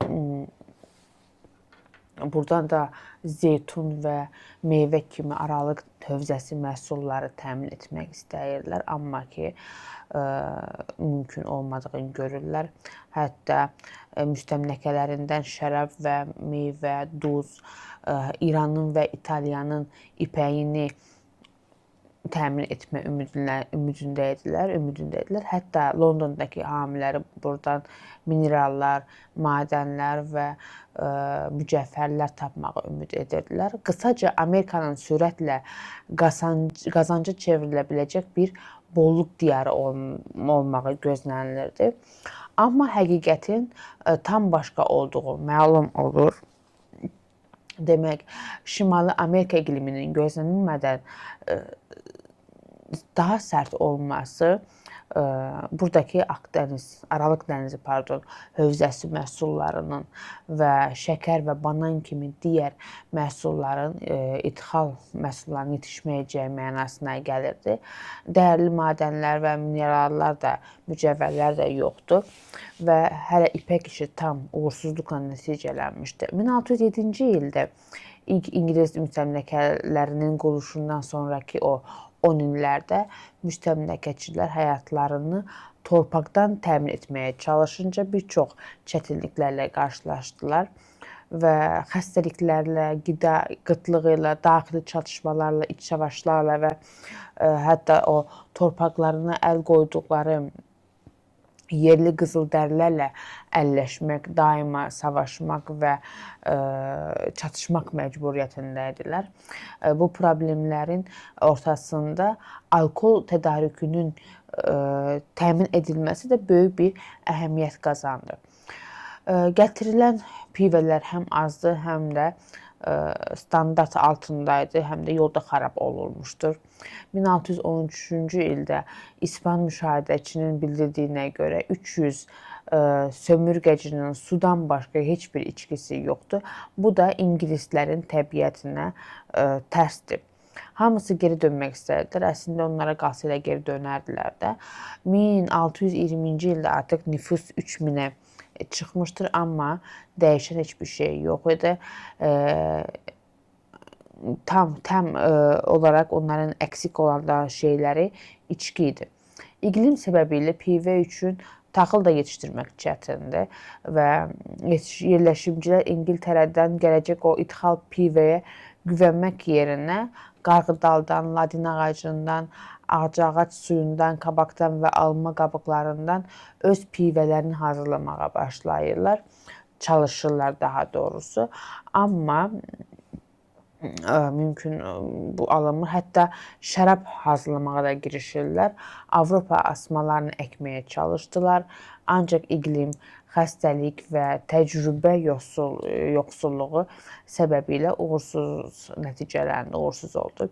buradan da zeytun və meyvə kimi Aralıq hövzəsi məhsulları təmin etmək istəyirlər, amma ki mümkün olmadığını görürlər. Hətta müstəmləkələrindən şərab və meyvə, duz, İranın və İtaliyanın ipəyini təmin etmə ümidində idilər. Hətta Londondakı hamiləri buradan minerallar, madənlər və mücəvhərlər tapmağı ümid edirdilər. Qısaca Amerikanın sürətlə qazanca çevrilə biləcək bir bolluq diyarı olmağı gözlənilirdi. Amma həqiqətin tam başqa olduğu məlum olur. Demək, Şimali Amerika iqliminin gözlənilmədən daha sərt olması buradakı Akdəniz, Aralıq dənizi, pardon, hövzəsi məhsullarının və şəkər və banan kimi digər məhsulların, idxal məhsullarının yetişməyəcəyi mənasına gəlirdi. Dəyərli madənlər və minerallar da, mücəvhərlər də yoxdur və hələ ipək işi tam uğursuzluqla nəticələnmişdi. 1607-ci ildə ilk İngilis müstəmləkələrinin quruluşundan sonraki o 10 illərdə müstəmləkəçilər həyatlarını torpaqdan təmin etməyə çalışınca bir çox çətinliklərlə qarşılaşdılar və xəstəliklərlə, qida qıtlığı ilə, daxili çatışmalarla, iç savaşlarla və hətta o torpaqlarına əl qoyduqları yerli qızıldərilərlə əlləşmək, daima savaşmaq və çatışmaq məcburiyyətində idilər. Bu problemlərin ortasında alkol tədarükünün təmin edilməsi də böyük bir əhəmiyyət qazandı. Gətirilən pivələr həm azdı, həm də standart altındaydı, həm də yolda xarab olunmuşdur. 1613-cü ildə İspan müşahidəçinin bildirdiyinə görə 300 sömürgəcinin sudan başqa heç bir içkisi yoxdur. Bu da ingilislərin təbiətinə tərsdir. Hamısı geri dönmək istədilər. Əslində onlara qalsa elə geri dönərdilər də. 1620-ci ildə artıq nüfus 3000-ə çıxmışdır, amma dəyişən heç bir şey yox idi. Tam olaraq onların əksik olan şeyləri içki idi. İqlim səbəbilə pivə üçün taxıl da yetişdirmək çətindir və yerləşimcilər İngiltərədən gələcək o idxal pivəyə güvənmək yerinə qarğıdaldan, ladin ağacından, ağcaağac suyundan, kabakdan və alma qabıqlarından öz pivələrini hazırlamağa başlayırlar, çalışırlar daha doğrusu. Amma mümkün bu alınmır. Hətta şərab hazırlamağa da girişirlər. Avropa asmalarını əkməyə çalışdılar. Ancaq iqlim, xəstəlik və təcrübə yoxsulluğu səbəbilə uğursuz nəticələndi, uğursuz oldu.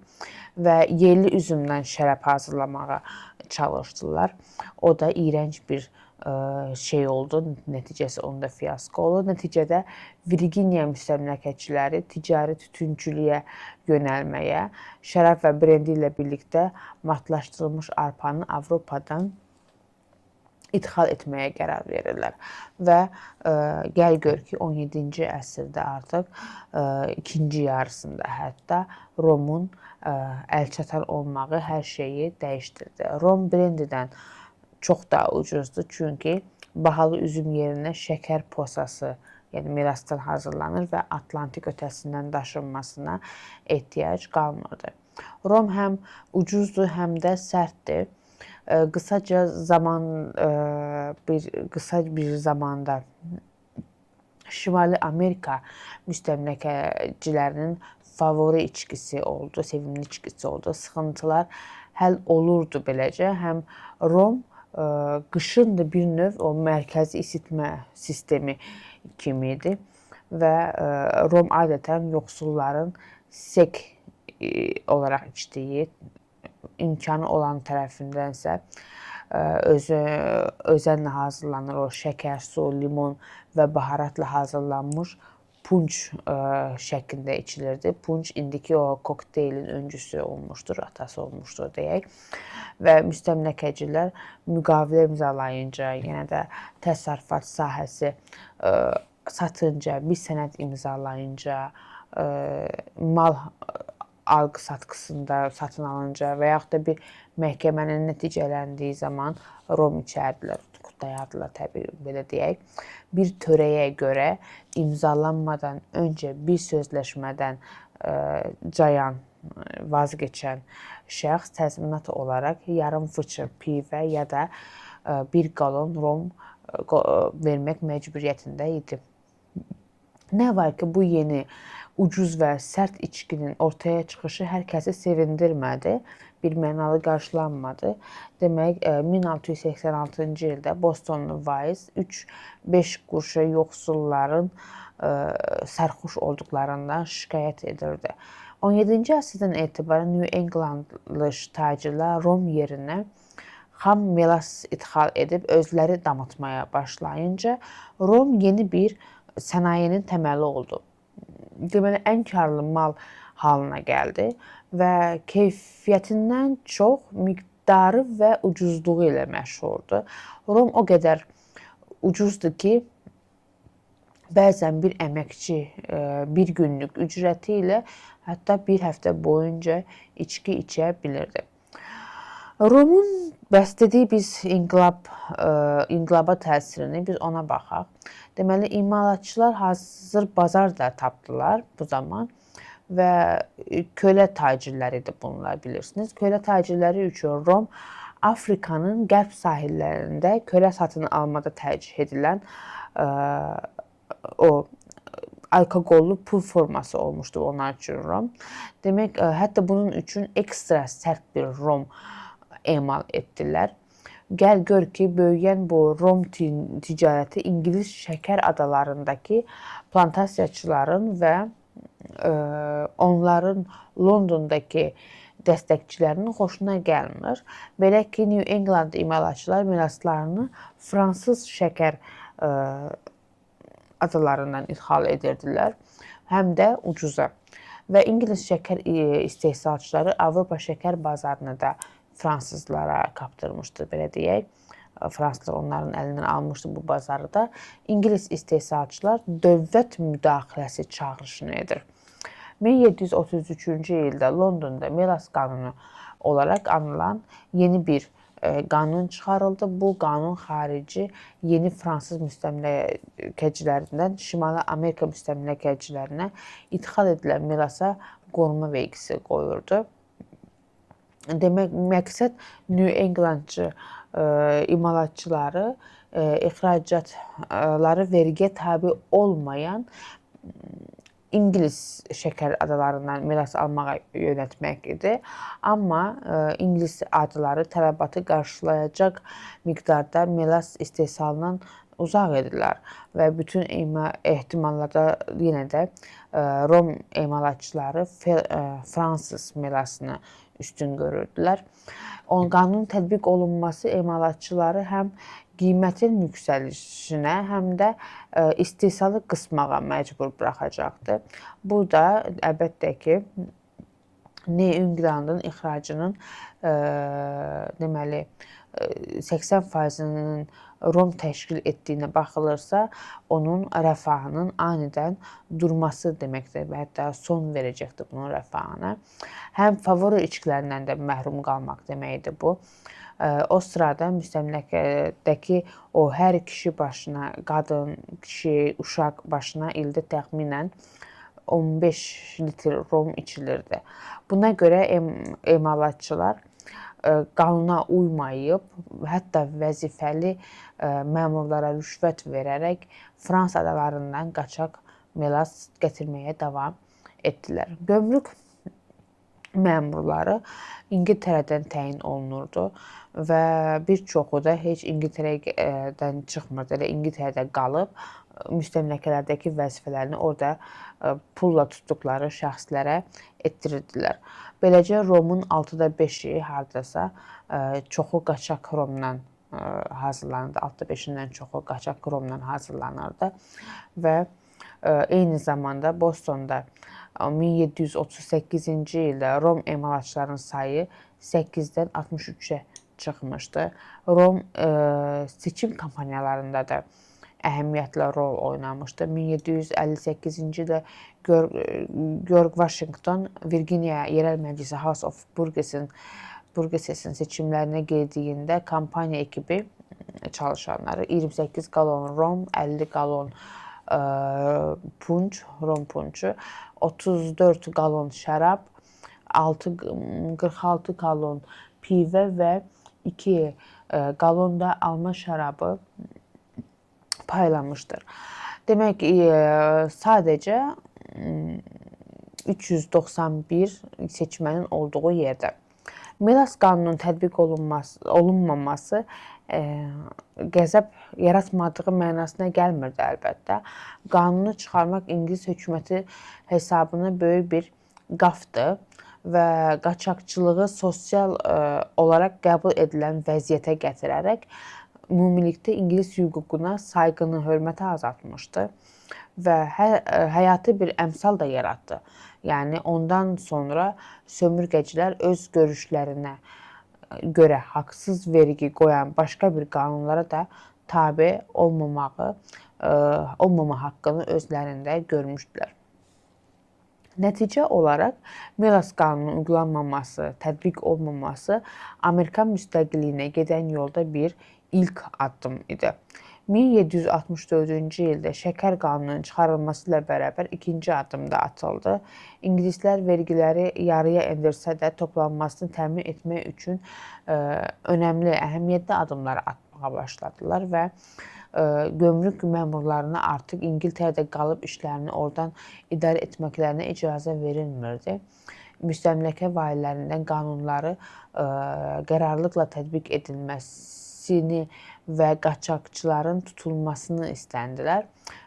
Və yerli üzümdən şərab hazırlamağa çalışdılar. O da iyrənc bir şey oldu. Nəticəsi onda fiasko oldu. Nəticədə Virginiya müstəmləkəçiləri ticari tütünçülüyə yönəlməyə, şərab və brendi ilə birlikdə matlaşdırılmış arpanı Avropadan idxal etməyə qərar verirlər. Və gəl gör ki, 17-ci əsrdə artıq ikinci yarısında hətta Romun əlçatan olmağı hər şeyi dəyişdirdi. Rom brendidən çox daha ucuzdur, çünki bahalı üzüm yerinə şəkər posası, yəni mirasdan hazırlanır və Atlantik ötəsindən daşınmasına ehtiyac qalmırdı. Rom həm ucuzdur, həm də sərtdir. Qısaca zaman qısa bir zamanda Şimali Amerika müstəmləkəcilərinin favori içkisi oldu, sevimli içkisi oldu. Sıxıntılar həll olurdu beləcə. Həm rom qışın da bir növ o mərkəzi isitmə sistemi kimi idi və rom adətən yoxsulların sek olaraq içdiyi, imkanı olan tərəfindənsə özü özənlə hazırlanır o şəkər, su, limon və baharatla hazırlanmış punç şəklində içilirdi. Punç indiki o kokteylin öncüsü olmuşdur, atası olmuşdur deyək. Və müstəmləkəcilər müqavilə imzalayınca, yenə də təsərrüfat sahəsi satınca, bir sənəd imzalayınca, mal alqı-satqısında satın alınca və yaxud da bir məhkəmənin nəticələndiyi zaman rom içərdilər, qutlayardılar təbii belə deyək. Bir törəyə görə imzalanmadan öncə bir sözləşmədən cayan, vazgeçən şəxs təzminat olaraq yarım fıçı pivə ya da bir qalon rom vermək məcburiyyətində idi. Nə var ki, bu yeni, ucuz və sərt içkinin ortaya çıxışı hər kəsi sevindirmədi, bir mənalı qarşılanmadı. Demək, 1686-cı ildə Bostonlu vaiz 3-5 qurşa yoxsulların sərxoş olduqlarından şikayət edirdi. 17-ci əsrdən etibarən New Englandlı tacirlər rom yerinə xam melas idxal edib özləri damıtmaya başlayınca rom yeni bir sənayenin təməli oldu. Deməli, ən karlı mal halına gəldi və keyfiyyətindən çox miqdarı və ucuzluğu ilə məşhurdur. Rom o qədər ucuzdur ki, bəzən bir əməkçi bir günlük ücrəti ilə hətta bir həftə boyunca içki içə bilirdi. Romun bəs dedik biz inqilaba təsirini biz ona baxaq. Deməli, imalatçılar hazır bazar da tapdılar bu zaman və kölə tacirləri idi bunlar, bilirsiniz. Kölə tacirləri üçün Rom Afrikanın qərb sahillərində kölə satın almada tərcih edilən o alkoqollu pul forması olmuşdu onlar üçün rom. Demək, hətta bunun üçün ekstra sərt bir rom emal etdilər. Gəl gör ki, böyüyən bu rom ticarəti İngilis şəkər adalarındakı plantasiyaçıların və onların Londondakı dəstəkçilərinin xoşuna gəlmir. Belə ki, New England imalatçılar melaslarını fransız şəkər adalarından idxal edirdilər, həm də ucuza. Və İngilis şəkər istehsalçıları Avropa şəkər bazarını da fransızlara kaptırmışdı, belə deyək. Fransızlar onların əlindən almışdı bu bazarı da. İngilis istehsalçılar dövlət müdaxiləsi çağırışını edir. 1733-cü ildə Londonda Melas qanunu olaraq anılan yeni bir qanun çıxarıldı. Bu qanun xarici yeni fransız müstəmləkəcilərindən Şimali Amerika müstəmləkəcilərinə idxal edilən melasa qoruma vergisi qoyurdu. Demək, məqsəd New Englandçı imalatçıları ixracatları vergiyə tabe olmayan İngilis şəkər adalarından melas almağa yönəltmək idi. Amma İngilis adaları tələbatı qarşılayacaq miqdarda melas istehsalından uzaq idilər və bütün ehtimallarda yenə də Rom emalatçıları Fransız melasını üstün görürdülər. O qanunun tətbiq olunması emalatçıları həm qiymətin yüksəlişinə, həm də istehsalı qısmağa məcbur buraxacaqdı. Bu da əlbəttə ki, New Englandın ixracının deməli 80%-nin rom təşkil etdiyinə baxılırsa, onun rəfahının anidən durması deməkdir və hətta son verəcəkdir bunun rəfahına. Həm favori içkilərindən də məhrum qalmaq deməkdir bu. O sırada müstəmləkədəki o hər kişi başına, qadın, kişi, uşaq başına ildə təxminən 15 litr rom içilirdi. Buna görə emalatçılar qanuna uymayıb, hətta vəzifəli məmurlara rüşvət verərək Fransa adalarından qaçaq melas gətirməyə davam etdilər. Gömrük məmurları İngiltərədən təyin olunurdu və bir çoxu da heç İngiltərədən çıxmırdı. Elə İngiltərədə qalıb müstəmləkələrdəki vəzifələrini orada pulla tutduqları şəxslərə etdirirdilər. Beləcə Romun 5/6-i hardasa çoxu qaçaq Romdan hazırlanırdı. 5/6-dən çoxu qaçaq Romdan hazırlanırdı və eyni zamanda Bostonda 1738-ci ildə Rom emalatçılarının sayı 8-dən 63-ə çıxmışdı. Rom seçim kampaniyalarında da əhəmiyyətli rol oynamışdı. 1758-ci ildə George Washington Virginia Yerel Məclisi House of Burgessesin seçimlərinə girdiyində kampaniya ekibi çalışanları 28 qalon rom, 50 qalon punç, rom punçu, 34 qalon şərab, 46 qalon pivə və 2 qalon da alma şərabı paylamışdır. Demək, sadəcə 391 seçmənin olduğu yerdə. Milas qanununun tətbiq olunmaması qəzəb yaratmadığı mənasına gəlmirdi əlbəttə. Qanunu çıxarmaq İngilis hökuməti hesabına böyük bir qafdır və qaçaqçılığı sosial olaraq qəbul edilən vəziyyətə gətirərək ümumilikdə İngilis hüququna sayğını, hörməti azaltmışdı və həyati bir əmsal da yaratdı. Yəni ondan sonra sömürgəcilər öz görüşlərinə görə haqsız vergi qoyan başqa bir qanunlara da tabe olmama haqqını özlərində görmüşdülər. Nəticə olaraq Milas qanununun uyğulanmaması, tətbiq olunmaması Amerikan müstəqilliyinə gedən yolda bir ilk addım idi. 1764-cü ildə şəkər qanununun çıxarılması ilə bərabər ikinci addım da atıldı. İngilislər vergiləri yarıya endirsə də toplanmasını təmin etmək üçün önəmli, əhəmiyyətli addımlar atmağa başladılar və gömrük məmurlarına artıq İngiltərədə qalıb işlərini oradan idarə etməklərinə icazə verilmirdi. Müstəmləkə valilərindən qanunları qərarlılıqla tətbiq edilməsini və qaçaqçıların tutulmasını istəndilər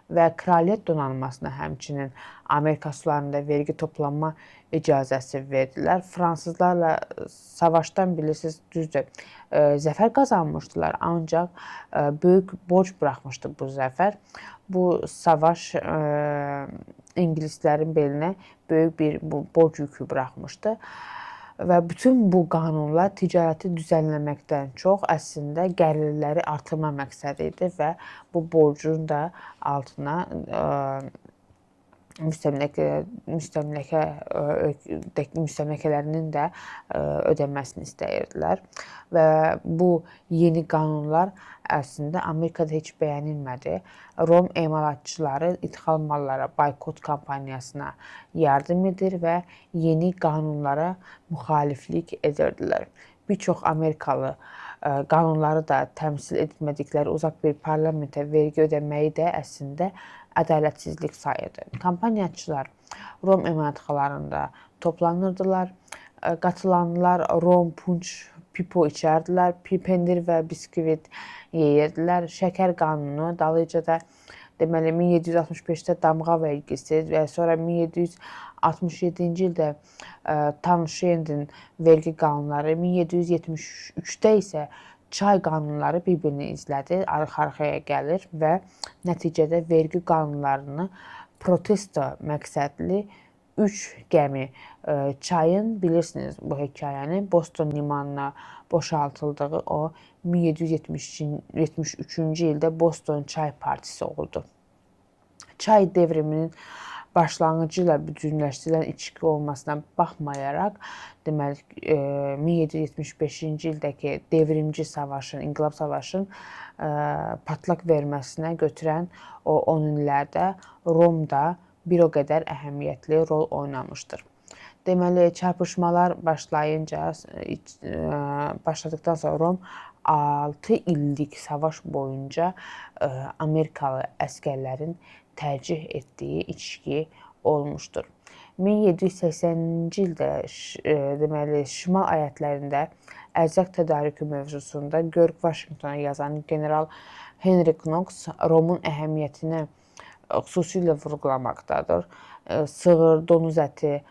və kraliyyət donanmasına həmçinin Amerika sularında vergi toplanma icazəsi verdilər. Fransızlarla savaşdan bilirsiniz, düzdür, zəfər qazanmışdılar, ancaq böyük borc buraxmışdı bu zəfər. Bu savaş ingilislərin belinə böyük bir borc yükü buraxmışdı. Və bütün bu qanunlar ticarəti düzənləməkdən çox əslində gəlirləri artırma məqsədi idi və bu borcun da altına müstəmləkələrinin də ödənməsini istəyirdilər. Və bu yeni qanunlar əslində Amerikada heç bəyənilmədi. Rom emalatçıları idxal mallara boykot kampaniyasına yardım edir və yeni qanunlara müxaliflik edirdilər. Bir çox Amerikalı qanunları da təmsil etmədikləri uzaq bir parlamentə vergi ödəməyi də əslində ədalətsizlik sayırdı. Kampaniyaçılar Rom emalatxanalarında toplanırdılar. Qatılanlar rom, punç, pipo içərdilər, pendir və biskvit yeyirdilər. Şəkər qanunu dalıyca da deməli 1765-də damğa vergisi və sonra 1767-ci ildə Townshendin vergi qanunları, 1773-də isə çay qanunları bir-birini izlədi, arxa-arxaya gəlir və nəticədə vergi qanunlarını protesto məqsədli 3 gəmi çayın, bilirsiniz bu hekayəni, Boston limanına boşaltıldığı o 1773-cü ildə Boston Çay Partisi oldu. Çay devriminin başlanğıcı ilə bütünləşdirilən içki olmasına baxmayaraq, deməli 1775-ci ildəki devrimci savaşın, inqilab savaşın patlaq verməsinə götürən o 10 illərdə Romda bir o qədər əhəmiyyətli rol oynamışdır. Deməli, çarpışmalar başladıqdan sonra Rom 6 illik savaş boyunca Amerikalı əsgərlərin tərcih etdiyi içki olmuşdur. 1780-ci ildə deməli şimal əyalətlərində ərzaq tədarükü mövzusunda George Washingtona yazan general Henry Knox Romun əhəmiyyətini xüsusilə vurğulamaqdadır. Sığır, donuz əti,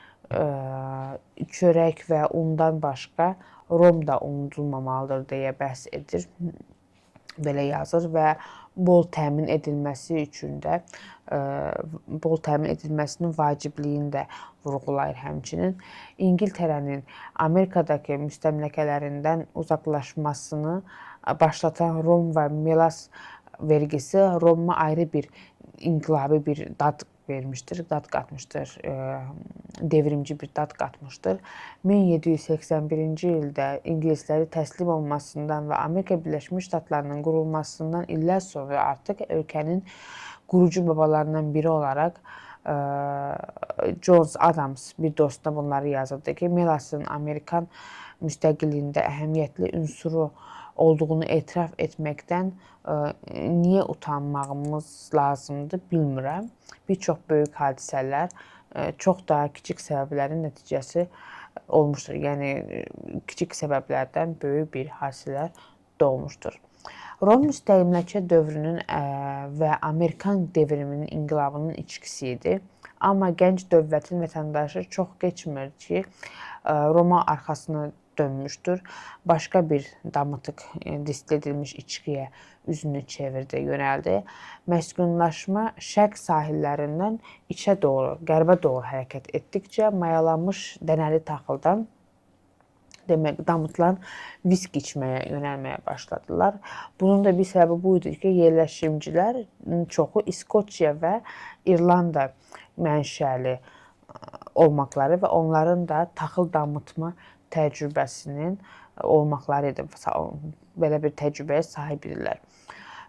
çörək və undan başqa rom da unudulmamalıdır deyə bəhs edir. Belə yazır və bol təmin edilməsi üçün də bol təmin edilməsinin vacibliyini də vurğulayır həmçinin. İngiltərənin Amerikadakı müstəmləkələrindən uzaqlaşmasını başlatan rom və melas vergisi Roma ayrı bir inqilabi bir dad vermişdir, dad qatmışdır, devrimci bir dad qatmışdır. 1781-ci ildə ingilisləri təslim olmasından və Amerika Birləşmiş Ştatlarının qurulmasından illər sonra artıq ölkənin qurucu babalarından biri olaraq John Adams bir dostuna bunları yazırdı ki, melasın Amerikan müstəqilliyində əhəmiyyətli ünsuru olduğunu etiraf etməkdən niyə utanmağımız lazımdır bilmirəm. Bir çox böyük hadisələr çox daha kiçik səbəblərin nəticəsi olmuşdur. Yəni kiçik səbəblərdən böyük bir hadisələr doğmuşdur. Rom müstəmləkə dövrünün və Amerikan devriminin inqilabının içkisi idi. Amma gənc dövlətin vətəndaşı çox keçmir ki, Roma arxasını dönmüşdür. Başqa bir damıtıq distil edilmiş içkiyə üzünü çevirdi, yönəldi. Məskunlaşma şərq sahillərindən içə doğru, qərbə doğru hərəkət etdikcə mayalanmış dənəli taxıldan demək damıtılan viski içməyə yönəlməyə başladılar. Bunun da bir səbəbi bu idi ki, yerləşimçilərin çoxu İskoçya və İrlanda mənşəli olmaqları və onların da taxıl damıtma təcrübəsinin olmaqları idi. Belə bir təcrübəyə sahib idilər.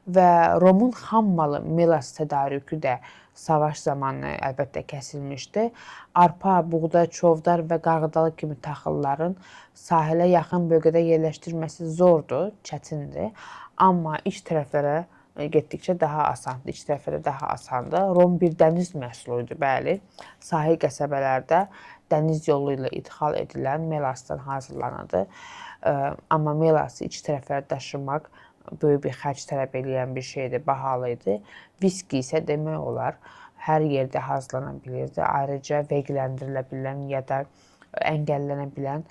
Və Romun xammalı melas tədarükü də savaş zamanı əlbəttə kəsilmişdi. Arpa, buğda, çovdar və qarğıdalı kimi taxılların sahilə yaxın bölgədə yerləşdirilməsi zordur, çətindir. Amma iç tərəflərə getdikcə daha asandır, iç tərəflərə daha asandır. Rom bir dəniz məhsulu idi, bəli. Sahil qəsəbələrdə dəniz yolu ilə idxal edilən melasdan hazırlanırdı. Amma melası iç tərəflərə daşımaq böyük bir xərc tələb eləyən bir şeydir, bahalı idi. Viski isə demək olar hər yerdə hazırlana bilirdi. Ayrıca vergiləndirilə bilən ya da əngəllənə bilən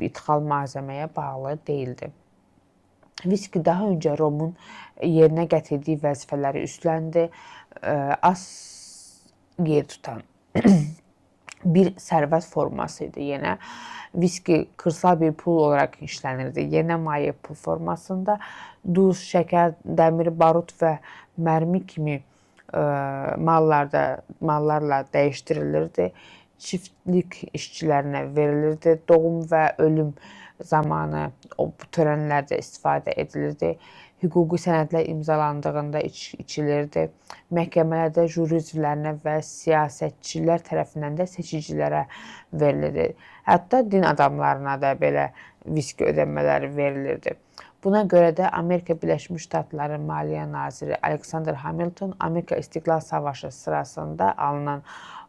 idxal malzəməyə bağlı deyildi. Viski daha öncə Romun yerinə gətirdiyi vəzifələri üstləndi. Az yer tutan bir sərvət forması idi yenə. Viski qırsal bir pul olaraq işlənirdi. Yenə maye pul formasında duz, şəkər, dəmir, barut və mərmi kimi mallarla dəyişdirilirdi. Çiftlik işçilərinə verilirdi. Doğum və ölüm zamanı o törənlərdə istifadə edilirdi. Hüquqi sənədlər imzalandığında içilirdi. Məhkəmələrdə jüri üzvlərinə və siyasətçilər tərəfindən də seçicilərə verilirdi. Hətta din adamlarına da belə viski ödənmələri verilirdi. Buna görə də Amerika Birləşmiş Ştatları Maliyyə naziri Alexander Hamilton Amerika İstiqlal Savaşı sırasında alınan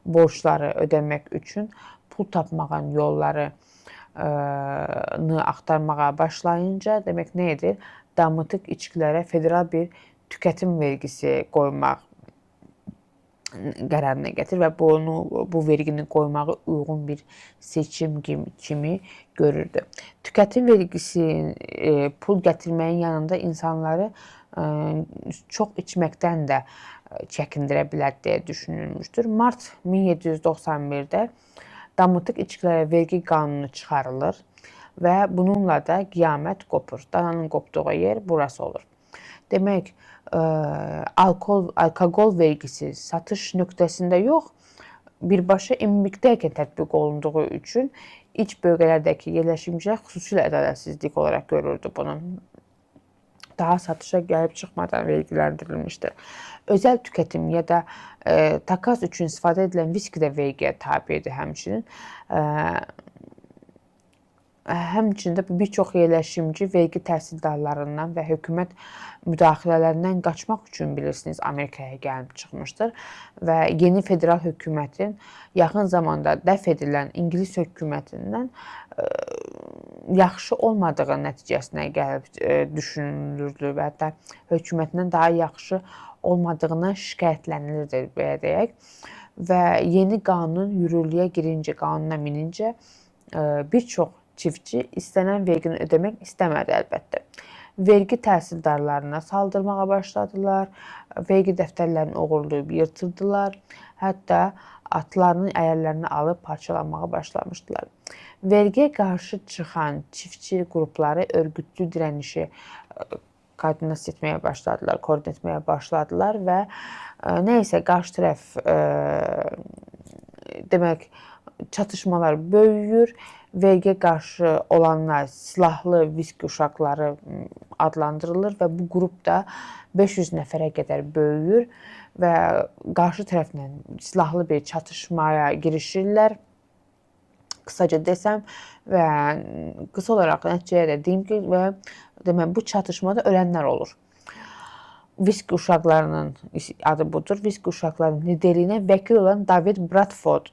borcları ödəmək üçün pul tapmağın yollarını axtarmağa başlayınca, demək nə edir? Damıtıq içkilərə federal bir tükətim vergisi qoymaq qərarına gətirir və bu vergini qoymağı uyğun bir seçim kimi görürdü. Tükətim vergisi pul gətirməyin yanında insanları çox içməkdən də çəkindirə bilər deyə düşünülmüşdür. Mart 1791-də damıtıq içkilərə vergi qanunu çıxarılır və bununla da qiyamət qopur. Dananın qopduğu yer burası olur. Demək, alkoqol vergisi satış nöqtəsində yox, birbaşa imbikdəykən tətbiq olunduğu üçün iç bölgələrdəki yerləşimcilər xüsusilə ədalətsizlik olaraq görürdü bunu. Daha satışa gəlib çıxmadan vergiləndirilmişdir. Özəl tükətim ya da takas üçün istifadə edilən viski də vergiyə tabedir həmçinin. Həmçində bir çox yerləşimci vergi təhsildarlarından və hökumət müdaxilələrindən qaçmaq üçün bilirsiniz Amerikaya gəlib çıxmışdır və yeni federal hökumətin yaxın zamanda dəf edilən İngilis hökumətindən yaxşı olmadığı nəticəsinə gəlib düşünülürdü və hətta hökumətindən daha yaxşı olmadığına şikayətlənilirdi belə deyək. Və yeni qanun yürürlüyə girincə, qanuna minincə bir çox çiftçi istənilən vergini ödəmək istəmədi əlbəttə. Vergi təhsildarlarına saldırmağa başladılar, vergi dəftərlərini oğurlayıb yırtırdılar, hətta atlarının əyərlərini alıb parçalamağa başlamışdılar. Vergiyə qarşı çıxan çiftçi qrupları örgütlü dirənişi koordinasiya etməyə başladılar, koordinə etməyə başladılar və nə isə qarşı tərəf demək çatışmalar böyüyür. Vergiyə qarşı olanlar silahlı viski uşaqları adlandırılır və bu qrup da 500 nəfərə qədər böyüyür və qarşı tərəflə silahlı bir çatışmaya girişirlər. Qısaca desəm və qısa olaraq nəticəyə də deyim ki, və demək bu çatışmada ölənlər olur. Viski uşaqlarının adı budur. Viski uşaqlarının liderliyinə vəkil olan David Bradford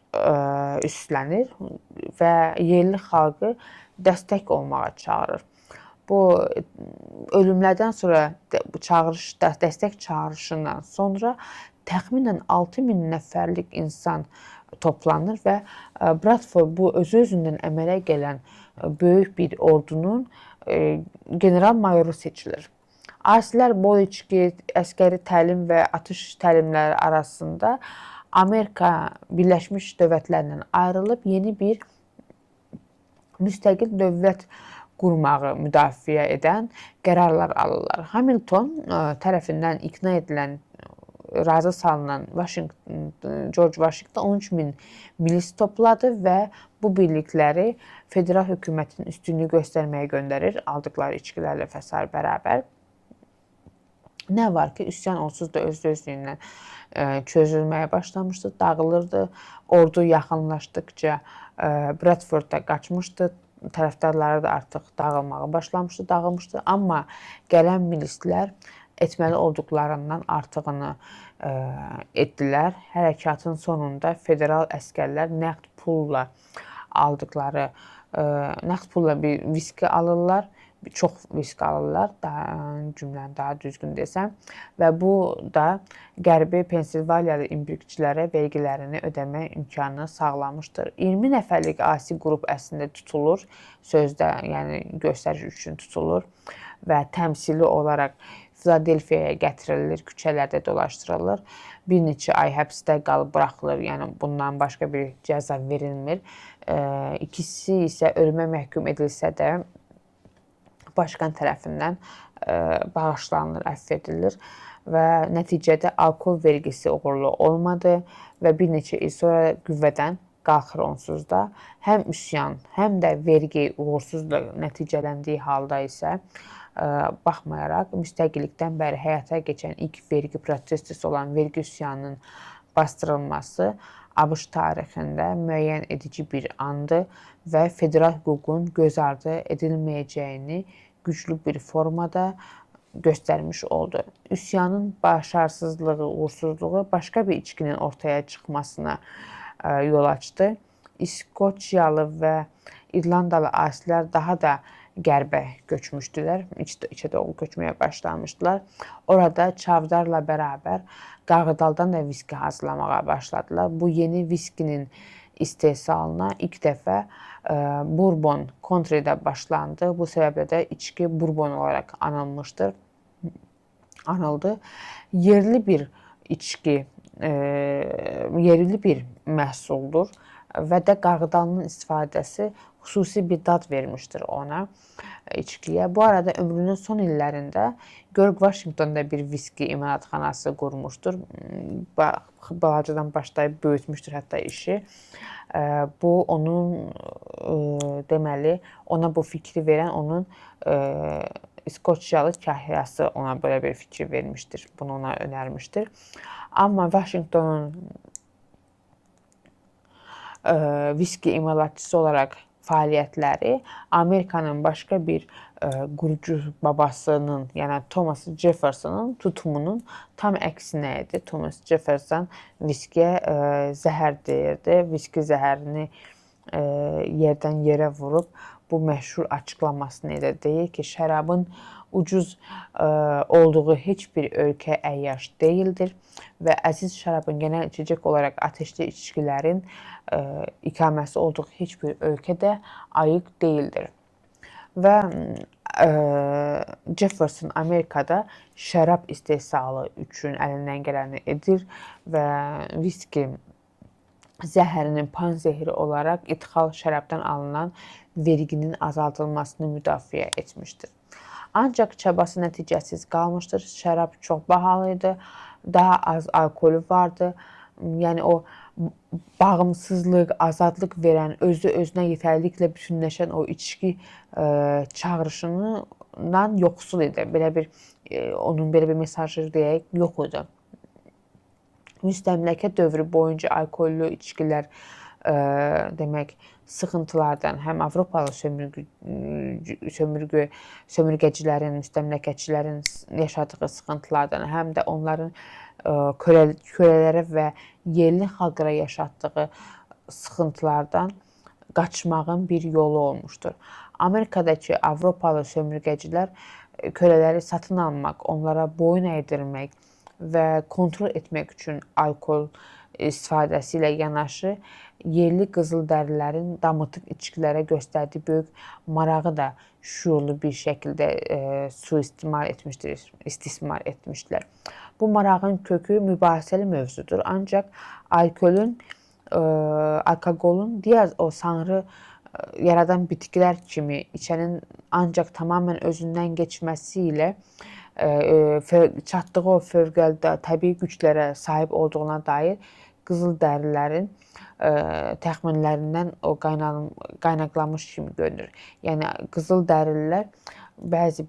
üstlənir və yerli xalqı dəstək olmağa çağırır. Bu ölümlərdən sonra bu çağırış, dəstək çağırışından sonra təxminən 6000 nəfərlik insan toplanır və Bradford bu özü-özündən əmələ gələn böyük bir ordunun general-mayoru seçilir. Asilər bol içki, əskəri təlim və atış təlimləri arasında Amerika Birləşmiş Dövlətlərindən ayrılıb yeni bir müstəqil dövlət qurmağı müdafiə edən qərarlar alırlar. Hamilton tərəfindən iqna edilən, razı salınan George Washington 13.000 milis topladı və bu birlikləri federal hökumətin üstünlüyü göstərməyə göndərir, aldıqları içkilərlə və sair bərabər. Nə var ki, üsyan onsuz da öz-özlüyündən çözülməyə başlamışdı, dağılırdı. Ordu yaxınlaşdıqca Bradford da qaçmışdı, tərəfdarları da artıq dağılmağa başlamışdı, dağılmışdı. Amma gələn milislər etməli olduqlarından artığını etdilər. Hərəkatın sonunda federal əskərlər nəqd pulla aldıqları, nəqd pulla bir viski alırlar. Çox viski alırlar, daha, cümləni daha düzgün desəm və bu da Qərbi Pensilvaniyalı imprikçilərə vergilərini ödəmə imkanını sağlamışdır. 20 nəfərlik asi qrup əslində tutulur, sözdə, yəni göstəriş üçün tutulur və təmsili olaraq Filadelfiyaya gətirilir, küçələrdə dolaşdırılır. Bir neçə ay həbsdə qalıb buraxılır, yəni bundan başqa bir cəza verilmir. İkisi isə ölümə məhkum edilsə də başqan tərəfindən bağışlanılır, əfv edilir və nəticədə alkol vergisi uğurlu olmadı və bir neçə il sonra qüvvədən qalxır onsuz da. Həm üsyan, həm də vergi uğursuzla nəticələndiyi halda isə baxmayaraq müstəqillikdən bəri həyata keçən ilk vergi protesti olan vergi üsyanının bastırılması ABŞ tarixində müəyyən edici bir andır və federal hüququn göz ardı edilməyəcəyini güclü bir formada göstərmiş oldu. Üsyanın başarısızlığı, uğursuzluğu başqa bir içkinin ortaya çıxmasına yol açdı. İskoçyalı və İrlandalı asilər daha da qərbə köçmüşdülər, içə doğru köçməyə başlamışdılar. Orada çavdarla bərabər qarğıdaldan da viski hazırlamağa başladılar. Bu yeni viskinin istehsalına ilk dəfə Bourbon Country'də başlandı. Bu səbəblə də içki Bourbon olaraq anılmışdır. Anıldı. Yerli bir içki, yerli bir məhsuldur və də qarğıdalının istifadəsi xüsusi bir dad vermişdir ona, içkiyə. Bu arada ömrünün son illərində George Washingtonda bir viski imalatxanası qurmuşdur. Balacadan başlayıb böyütmüşdür hətta işi. Bu onun deməli, ona bu fikri verən onun İskoçyalı kahyası ona belə bir fikir vermişdir. Bunu ona önərmişdir. Amma Washingtonun viski imalatçısı olaraq fəaliyyətləri Amerikanın başqa bir qurucu babasının, yəni Thomas Jeffersonun tutumunun tam əksinə idi. Thomas Jefferson viskiyə zəhər deyirdi. Viski zəhərini yerdən yerə vurub bu məşhur açıqlamasını edir. Deyir ki, şərabın ucuz olduğu heç bir ölkə əyyaş deyildir və əziz şərabın genel içəcək olaraq ateşli içkilərin ikaməsi olduğu heç bir ölkə də ayıq deyildir. Və Jefferson Amerikada şərab istehsalı üçün əlindən gələni edir və viski zəhərinin panzehri olaraq idxal şərabdan alınan verginin azaldılmasını müdafiə etmişdir. Ancaq çabası nəticəsiz qalmışdır. Şərab çox bahalı idi, daha az alkolü vardı. Yəni o bağımsızlıq, azadlıq verən, özü özünə yetərliklə bütünləşən o içki çağırışından yoxsul idi. Belə bir onun belə bir mesajı deyək yox idi. Müstəmləkə dövrü boyunca alkollü içkilər demək sıxıntılardan həm Avropalı sömürgəcilərin, müstəmləkəçilərin yaşadığı sıxıntılardan, həm də onların kölələrə və yerli xalqlara yaşatdığı sıxıntılardan qaçmağın bir yolu olmuşdur. Amerikadakı Avropalı sömürgəcilər kölələri satın almaq, onlara boyun əydirmək və kontrol etmək üçün alkol istifadəsi ilə yanaşı yerli qızıldərilərin damıtıq içkilərə göstərdiyi böyük marağı da şüurlu bir şəkildə suistimal etmişdir, istismar etmişdilər. Bu marağın kökü mübahisəli mövzudur. Ancaq alkolün, alkoqolun digər o sanrı yaradan bitkilər kimi içənin ancaq tamamilə özündən keçməsi ilə çatdığı o fövqəladə təbii güclərə sahib olduğuna dair qızıldərilərin təxminlərindən o qaynaqlanmış kimi görünür. Yəni qızıldərililər bəzi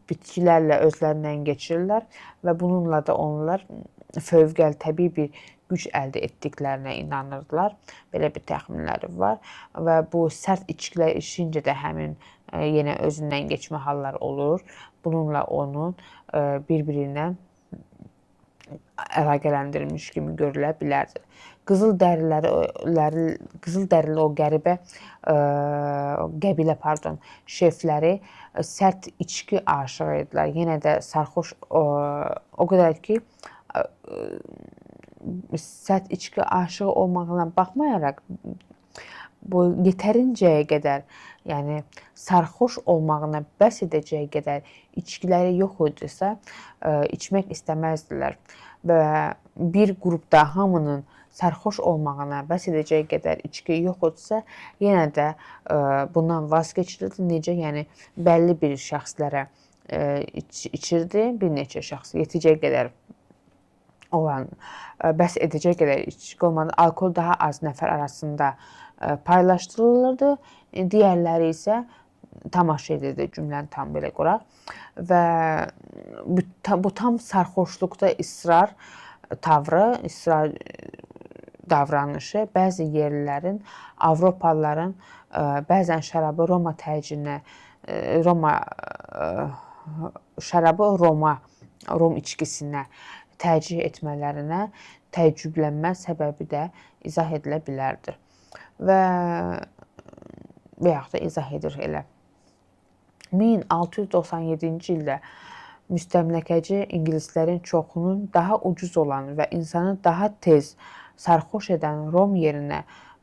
bitkilərlə özlərindən keçirirlər və bununla da onlar fövqəladə təbii bir güc əldə etdiklərinə inanırdılar. Belə bir təxminləri var və bu sərt içkilər içincə də həmin yenə özündən keçmə halları olur. Bununla onun bir-birindən əlaqələndirilmiş kimi görülə bilərdir. Qızıldərili o qəribə qəbilə, pardon, şefləri sərt içki aşığı idilər. Yenə də sarxoş o qədər ki, sərt içki aşığı olmağına baxmayaraq bu yetərincəyə qədər, yəni sarxoş olmağına bəs edəcəyi qədər içkiləri yox idisə, içmək istəməzdilər və bir qrupda hamının sarxoş olmağına bəs edəcəyi qədər içki yox idisə, yenə də bundan vaz keçirildi. Necə? Yəni bəlli bir şəxslərə içirdi, bir neçə şəxs yetəcək qədər olan, bəs edəcək qədər içki olmadı. Alkol daha az nəfər arasında paylaşdırılırdı. Digərləri isə tamaşa edirdi, cümləni tam belə quraq. Və bu tam sarxoşluqda israr tavrı, israr davranışı bəzi yerlilərin, Avropalıların bəzən şərabı Roma tərcihinə, Roma şərabı Roma, Rom içkisinə tərcih etmələrinə təəccüblənmə səbəbi də izah edilə bilərdir. Və yaxud da izah edir elə. 1697-ci ildə müstəmləkəci ingilislərin çoxunun daha ucuz olan və insanı daha tez sarxoş edən rom yerinə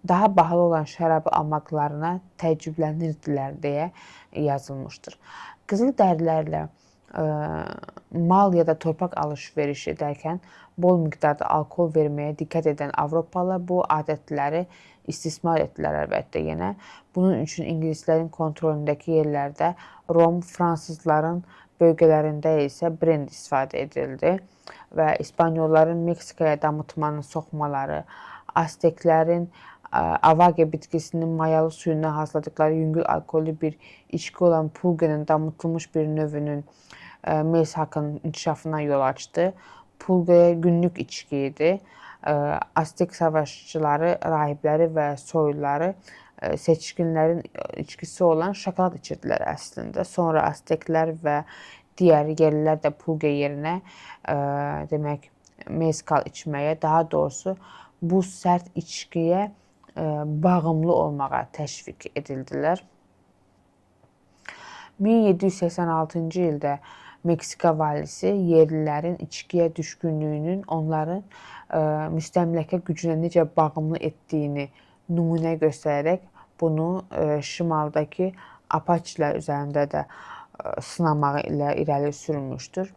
daha bahalı olan şərabı almaqlarına təəccüblənirdilər deyə yazılmışdır. Qızıldərilərlə mal ya da torpaq alış-verişi edərkən bol miqdarda alkol verməyə diqqət edən Avropalılar bu adətləri istismar etdilər əlbəttə yenə. Bunun üçün ingilislərin kontrolündəki yerlərdə rom, fransızların bölgələrində isə brend istifadə edildi və İspanyolların Meksikaya damıtmanı soxmaları, Azteklərin avage bitkisinin mayalı suyundan hazırladıkları yüngül alkollü bir içki olan pulgenin damıtılmış bir növünün mezhakın inkişafına yol açdı. Pulge günlük içki idi. Aztek savaşçıları, rahibləri və soyluları seçkinlərin içkisi olan şokolad içirdilər əslində. Sonra Azteklər və digər yerlilər də pulque yerinə demək mezcal içməyə, daha doğrusu bu sərt içkiyə bağımlı olmağa təşviq edildilər. 1786-cı ildə Meksika valisi yerlilərin içkiyə düşkünlüyünün onların müstəmləkə gücünə necə bağımlı etdiyini nümunə göstərərək bunu şimaldakı Apaçilər üzərində də sınamağı ilə irəli sürmüşdür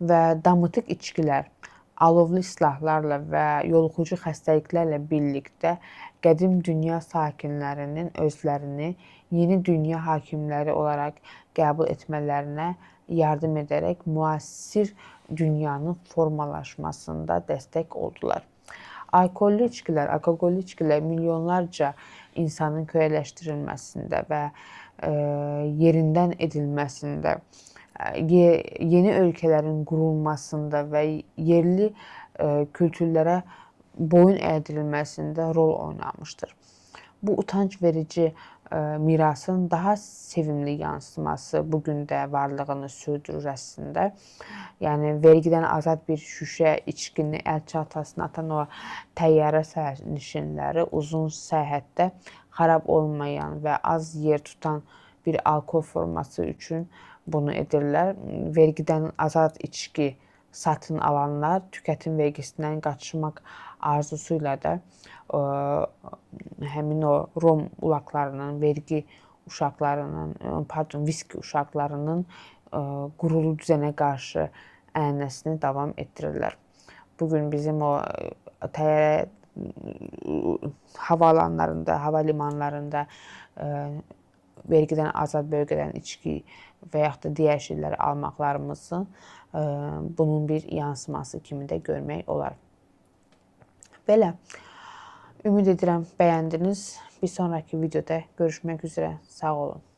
və damıtıq içkilər alovlu silahlarla və yoluxucu xəstəliklərlə birlikdə qədim dünya sakinlərinin özlərini yeni dünya hakimləri olaraq qəbul etmələrinə yardım edərək müasir dünyanın formalaşmasında dəstək oldular. Alkollü içkilər, alkoqollu içkilər milyonlarca insanın kölələşdirilməsində və yerindən edilməsində, yeni ölkələrin qurulmasında və yerli kültürlərə boyun əydirilməsində rol oynamışdır. Bu utanc verici mirasın daha sevimli yansıması bu gün də varlığını sürdürür əslində. Yəni vergidən azad bir şüşə içkini əl çantasına atan o təyyarə sərnişinləri uzun səyahətdə xarab olmayan və az yer tutan bir alkol forması üçün bunu edirlər. Vergidən azad içki satın alanlar tükətim vergisindən qaçmaq arzusu ilə də həmin o rom ulaqlarının, vergi uşaqlarının, pardon, viski uşaqlarının qurulu düzənə qarşı ənənəsini davam etdirirlər. Bu gün bizim o təyyarə havaalanlarında, hava limanlarında vergidən azad bölgədən içki və yaxud da digər şeyləri almaqlarımızın bunun bir yansıması kimi də görmək olar. Belə, ümid edirəm bəyəndiniz. Bir sonraki videoda görüşmək üzrə. Sağ olun.